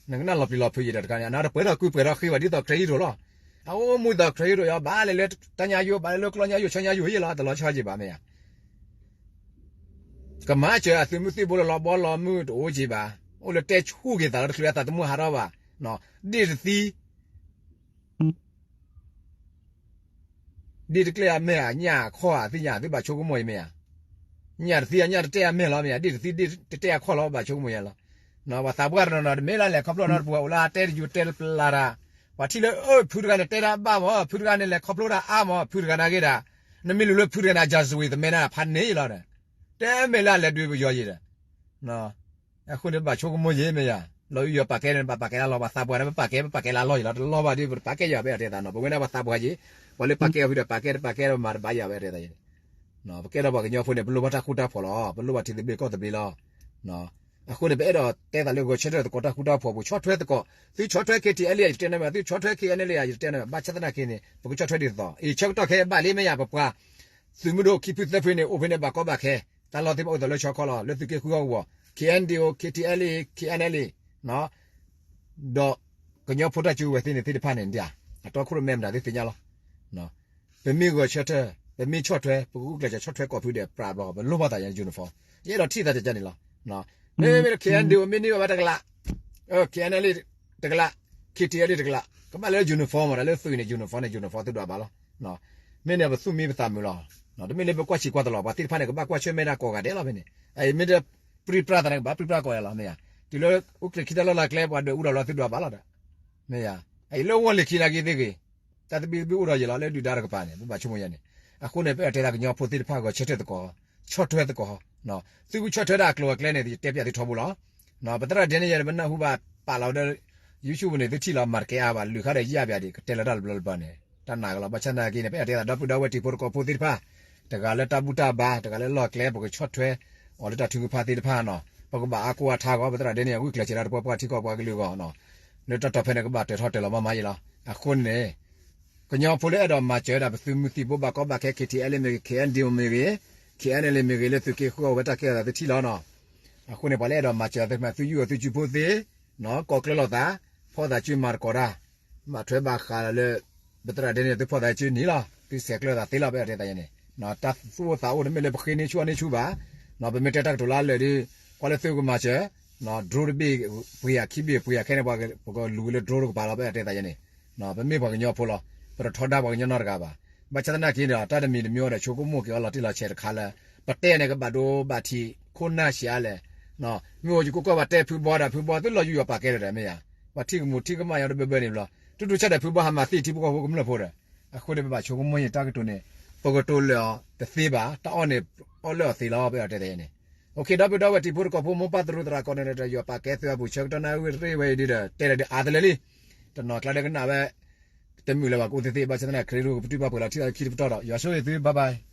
နကနၣ်လီၤပျံၤလီၤဖုးယံၤဒီးတခါန့ၣ် အနီၢ်တပှဲၤထီၣ်ကုပှဲၤထီၣ်ဃ့ဝဲဒ်သိးခရံာ်ဟံးရိၤလီၤ. အအိၣ်မူဒီးခရံာ်ဟံးရိၤယီၤ ဘၣ်လဲၤလၢတၢ်ညါယိ ဘၣ်လဲၤလၢကျီညါယိ ဆၢညါယိယံၤလီၤ တလီၤဆီက့ၤဘၣ်မ့ၢ်ဧါ ကမၤစၢၤအသုးမုၢ်သံၣ်ဘိလၢလီၤဘီလီၤမုၢ်တအိၣ်က့ၤဘၣ်. အိၣ်လၢတဲဆူၣ်က့ၤသးလၢတချုးအသးသမူဟးထီၣ်ဘၣ်. ဒ့ၣ်တသံ ဒ့ၣ်တကျဲအမဲာ် အညၣ်အခီၣ်အသ့ၣ်ညါ သုဘၣ်ဆိကမိၣ်အံၤမ့ၢ်ဧါ. ညၣ်တသံအညၣ်တတဲအမဲာ်လီၤမ့ၢ်ဧါ. ဒ့ၣ်တသံဒ့ၣ်တတဲအခီၣ်လီၤ ဘၣ်ဆိကမိၣ်ယဲလီၤ. ပှၤသးပှၢ်တနီၤနီၤ တမ့ၢ်လၢလဲၤခီဖျိနီတပူၤ အိၣ်လၢအတဲတယိၤတဲတပျၢ်တၢ် ပှၤထံၣ်လၢ အၢ ဖုတဂၤန့ၣ်တဲတၢ်ဘၣ်မး ဖုတဂၤန့ၣ်လဲၤခီဖျိတၢ်အါမး ဖုတဂၤနာ်က့ဒီး နမ့ၢ်လူၤလၢဖုတဂၤန့ၣ် အ Jesuit သမၢနၤဖးန့ၢ်ယံၤလီၤဒီး တဲမဲာ်လၢအလဲၤဒုးပယီၤယံၤဒီး အဃိန့ၣ် ပဘၣ်ဆိကမိၣ်ယံၤမ့ၢ်ယၤ လီၤအုးယီၤပာ်ကဲန့ၣ် ပဘၣ်ပာ်ကဲလၢလီၢ် ပှၤသးပှၢ်န့ၣ် ပပာ်ကဲ ပပာ်ကဲလၢလီၢ်ယံၤလီၤ တလီၢ်ဘၣ်ဒီး ပတပာ်ကဲယၤ ပအဲၣ်ဒိးတဲသးနီၤ ပဝဲဒၣ်ပှၤသးပှၢ်ယံၤ ပှၤလၢပာ်ကဲအီၤဖုဒီး ပာ်ကဲတပာ်ကဲဒီးမၤတဘၣ်ယၤ ပအဲၣ်ဒိးတဲသးယံၤ ပကဲထီၣ်ပှၤကညီဖိန့ၣ် ပလိၣ်ဘၣ်တၢ်ဃူတၢ်ဖိးလီၤ ပလိၣ်ဘၣ်ထံသဘျ့ကီၢ်သဘျ့လီၤ. အဃိန့ၣ် ပအဲၣ်ဒိးတဲသးလၢဂဲၤဆၢထၢၣ်သကိးတၢ်ဃူတၢ်ဖိး ပကဆီၣ်ထွဲသကိး သုဆီၣ်ထွဲ K T L A ယတဲန့ၣ်မ့ၢ် သုဆီၣ်ထွဲ K N L A ယတဲန့ၣ် ဘၣ်ဆၣ်သနာ်က့န့ၣ် ပကဆီၣ်ထွဲဒ်သိး အံၤဆၢကတီၢ်ခဲအံၤဘၣ်လံမ့ၢ်ယၤ ပပှၤ သုးမုၢ်ဒိၣ်ခံဖုသၢဖုန့ၣ် အိၣ်ဖဲန့ၣ် ဘၣ်ကီဘၣ်ခဲ တၢ်လီၢ်သ့ၣ်တဖၣ်အိၣ်သးလၢဆီခီလီၤ လၢသုးက့ဃုအဂီၢ် K N D O K T L A K N L A ဒီးကညီဖိတၢ်စုကဝဲၤသ့ၣ်န့ၣ်သ့ၣ်တဖၣ်န့ၣ် အတီခိၣ်ရိၣ်မဲမတၤသ့ၣ်သ့ၣ်ညါလီၤ. ပမ့ၢ်ဂဲၤဆၢထၢၣ် ပမ့ၢ်ဆီၣ်ထွဲ ပကဂုာ်ကျဲးစၢးဆီၣ်ထွဲကိးဖုဒီး ပြးဘျီ ပလိၣ်ဘၣ်သးယၤ uniform ယအဲၣ်ဒိးထံၣ်သးတကန့ၣ်လီၤ. မ့မ့ၢ်လၢ K N D O မ့ၢ်န့ၢ်ဘၣ်ဝဲတကလး K N L A တကလး K T L A တကလး ကဘၣ်လၢ uniform မတၤလၢသုးန့ၣ် uniform န့ၣ် uniform သုဒွးဘၣ်လီၤ. မ့ၢ်န့ၣ်ပသူၣ်မံပသးမုာ်လီၤ. တမ့ၢ်လၢပကွၢ်ဆံးကွၢ်တလီၤ ပှၤသ့ၣ်တဖၣ်န့ၣ် ကဘၣ်ကွၢ်ဆၢၣ်မဲာ်တၢ်ကိးဂၤဒဲးလီၤဖဲန့ၣ် မ့ၢ်တပြံပြါသးန့ၣ် ကဘၣ်ပြံပြါကိးဂၤလီၤ မ့ၢ်ယၤ. တုၤလၢအူကျဲၤခံတၢ်လီၢ်လၢကျဲ ပှၤဒွဲၣ်အူဒီးလီၤသုဒွးဘၣ်လီၤဒီး မ့ၢ်ယၤ. အံၤလၢဝီၢ်လံၤခံနာ်က့သ့ၣ်ဂ့ၤ တၢ်သဘံၣ်သဘုၣ်အိၣ်ဒီးယံၤလီၤ လၢဒုၣ်ဒါတကပၤန့ၣ် ပဘၣ်ဆိကမိၣ်ယၤန့ၣ်. အဃိန့ၣ် ပအဲၣ်ဒိးတဲသးကညီဖိသ့ၣ်တဖၣ်ဂဲၤဆၢထၢၣ်သကိး ဆီၣ်ထွဲသကိး သုကဆီၣ်ထွဲဒၣ်အကျိၤအကျဲန့ၣ် ယတဲပျးသုထီဘိလီၤ. ပသရၣ်ဒဲန့ၣ်ယၤ ပနၢ်ဟူဘၣ်ပာ်လီၤဒီး YouTube န့ၣ် သုထံၣ်လီၤမၤတကဲအါဘၣ် လုၢ်ခါဒီးယၢ်ပျးဒံး ကတဲလီၤတၢ်တဘျီတဘျီန့ၣ် တၢ်နာ်ကလီၤ ဘၣ်ဆၣ်သနာ်က့န့ၣ် ပအဲၣ်ဒိးတဲသးဒီပုၢ်ဒီဝဲၢ်တံၤဖိသကိးဖိသ့ၣ်တဖၣ် တဂၤလၢတၢ်ဘူၣ်တၢ်ဘါ တဂၤလၢလီၢ်ကျဲ ပကဆီၣ်ထွဲအီၤလၢတၢ်ထုကဖၣ်သ့ၣ်တဖၣ်နီၤ ပကဘၣ်အါကိးအါထါဂီၢ် ပသရၣ်ဒဲန့ၣ် အဂုာ်ကျဲးစၢးဒီးတပှဲၤပှၤထံကီၢ်ပှၤကလုာ်အဂီၢ် လၢတၢ်တီၤဖဲန့ၣ် ကဘၣ်တၢၢ်ထီၣ်တၢၢ်လီၤမးမးယံၤလီၤ. အဃိန့ၣ် ကညီဖိလၢအဲၣ်ဒိးမၤစၢၤဒၣ်ပသုးမုၢ်သံၣ်ဘိဘၣ်ကီဘၣ်ခဲ K T L A မ့ၢ်ဂ့ၤ K N D O မ့ၢ်ဂ့ၤ လၢသုးက့ဃုအဝဲတၢ်ကဲအသးသုထံၣ်လီၤနီၤ. အဃိန့ၣ် ပှၤလၢအဲၣ်ဒိးမၤစၢၤသ့ၣ်တဖၣ် သုယူၢ်အီၤသုစုဖိသ့ ကိးကျၢၤလိာ်သး ဖီၣ်သးစုမၤသကိးတၢ် ဘၣ်ထွဲဘၣ်ဃးလီၤလၢ ပသရၣ်ဒဲန့ၣ် သုဖီၣ်သးစုနံၤလီၤ သုဆဲးကျၢသးသ့လီၤ ပအဲၣ်ဒိးတဲသးယၤန့ၣ် တၢ်သူၣ်အိၣ်သးအိၣ်န့ၣ် မ့ၢ်လၢပဃ့န့ၢ်ဆူၣ်အီၣ်န့ၢ်ဆူၣ်ဘၣ် ပမ့ၢ်တဲတၢ်ကတိၤလၢအလၢာ်ဒီး ကွၢ်လၢသုကမၤစၢၤ drone တဘ့ၣ်ပှ့ၤယၤခံဘ့ၣ်ပှ့ၤယၤခဲန့ၣ် ပကလူၤလၢ drone တကပၤလီၤ ပအဲၣ်ဒိးတဲသးယၤန့ၣ် ပမ့ၢ်ပှၤကညီဖိလီၤ ပတထီဒါပှၤကညီနီတဂၤဘၣ်. ဘၣ်ဆၣ်သနာ်က့ဒီး တၢ်တမံၤတမံၤဒီး ဆိကမိၣ်က့ၤအီၤလီၤတံၢ်လီၤဆဲးတခါလၢ ပတဲန့ၣ်ကဘၣ်ဒိဘၣ်ထံး ခိၣ်နၢ်ဆံးအါလဲၣ် မ့ၢ်အိၣ်ယကိးကွၢ်ဘၣ်တဲဖုဘီဒီး ဖုဘီသုလီၤယူးယီၤပာ်ကဲဒီး မ့ၢ်ယၤ ပှၤထံၣ်ကမူးထံၣ်ကမၣ်ယီၤတဘၢဘၢန့ၣ်ဘျီ တူၢ်တူၢ်ဆၣ်ဒီးဖုဘီဟးမၤသံထံဖိကီၢ်ဖိကမျၢၢ်ဖိဒီး အဃိန့ၣ် ပဘၣ်ဆိကမိၣ်ယံၤတၢ်ကတိၤန့ၣ် ပကတိၤလၢာ်အီၤတသ့ဘၣ် တၢ်အီၣ်န့ၣ် အီၣ်လၢအီၤသ့လီၤ ပအဲၣ်ဒိးတဲသးယၤန့ၣ် ဒီပုၢ်ဒီဝဲၢ်တံၤဖိသကိးဖိမိၢ်ပၢ်သရူးသရၣ်ကိးဂၤဒဲးဒီး ယွၤပာ်ကဲသုအပူၤ ဆၢကတီၢ်နၣ်ရံၣ်ဝဲအံၤဒီး တဲလၢဒ်အါတလၢလံ တနီၤကျါဒီးကနၣ်ဝဲ တမုာ်လၢၤဘၣ်ကအိၣ်သ့သ့ ဘၣ်ဆၣ်သနာ်က့ ခရံာ်ဖိကပတုာ်ဘၣ်ပှဲၤလီၤထံၣ်လီၤခံတပတီၢ်ဒီး ယွၤဆိၣ်ဂ့ၤသု bye bye.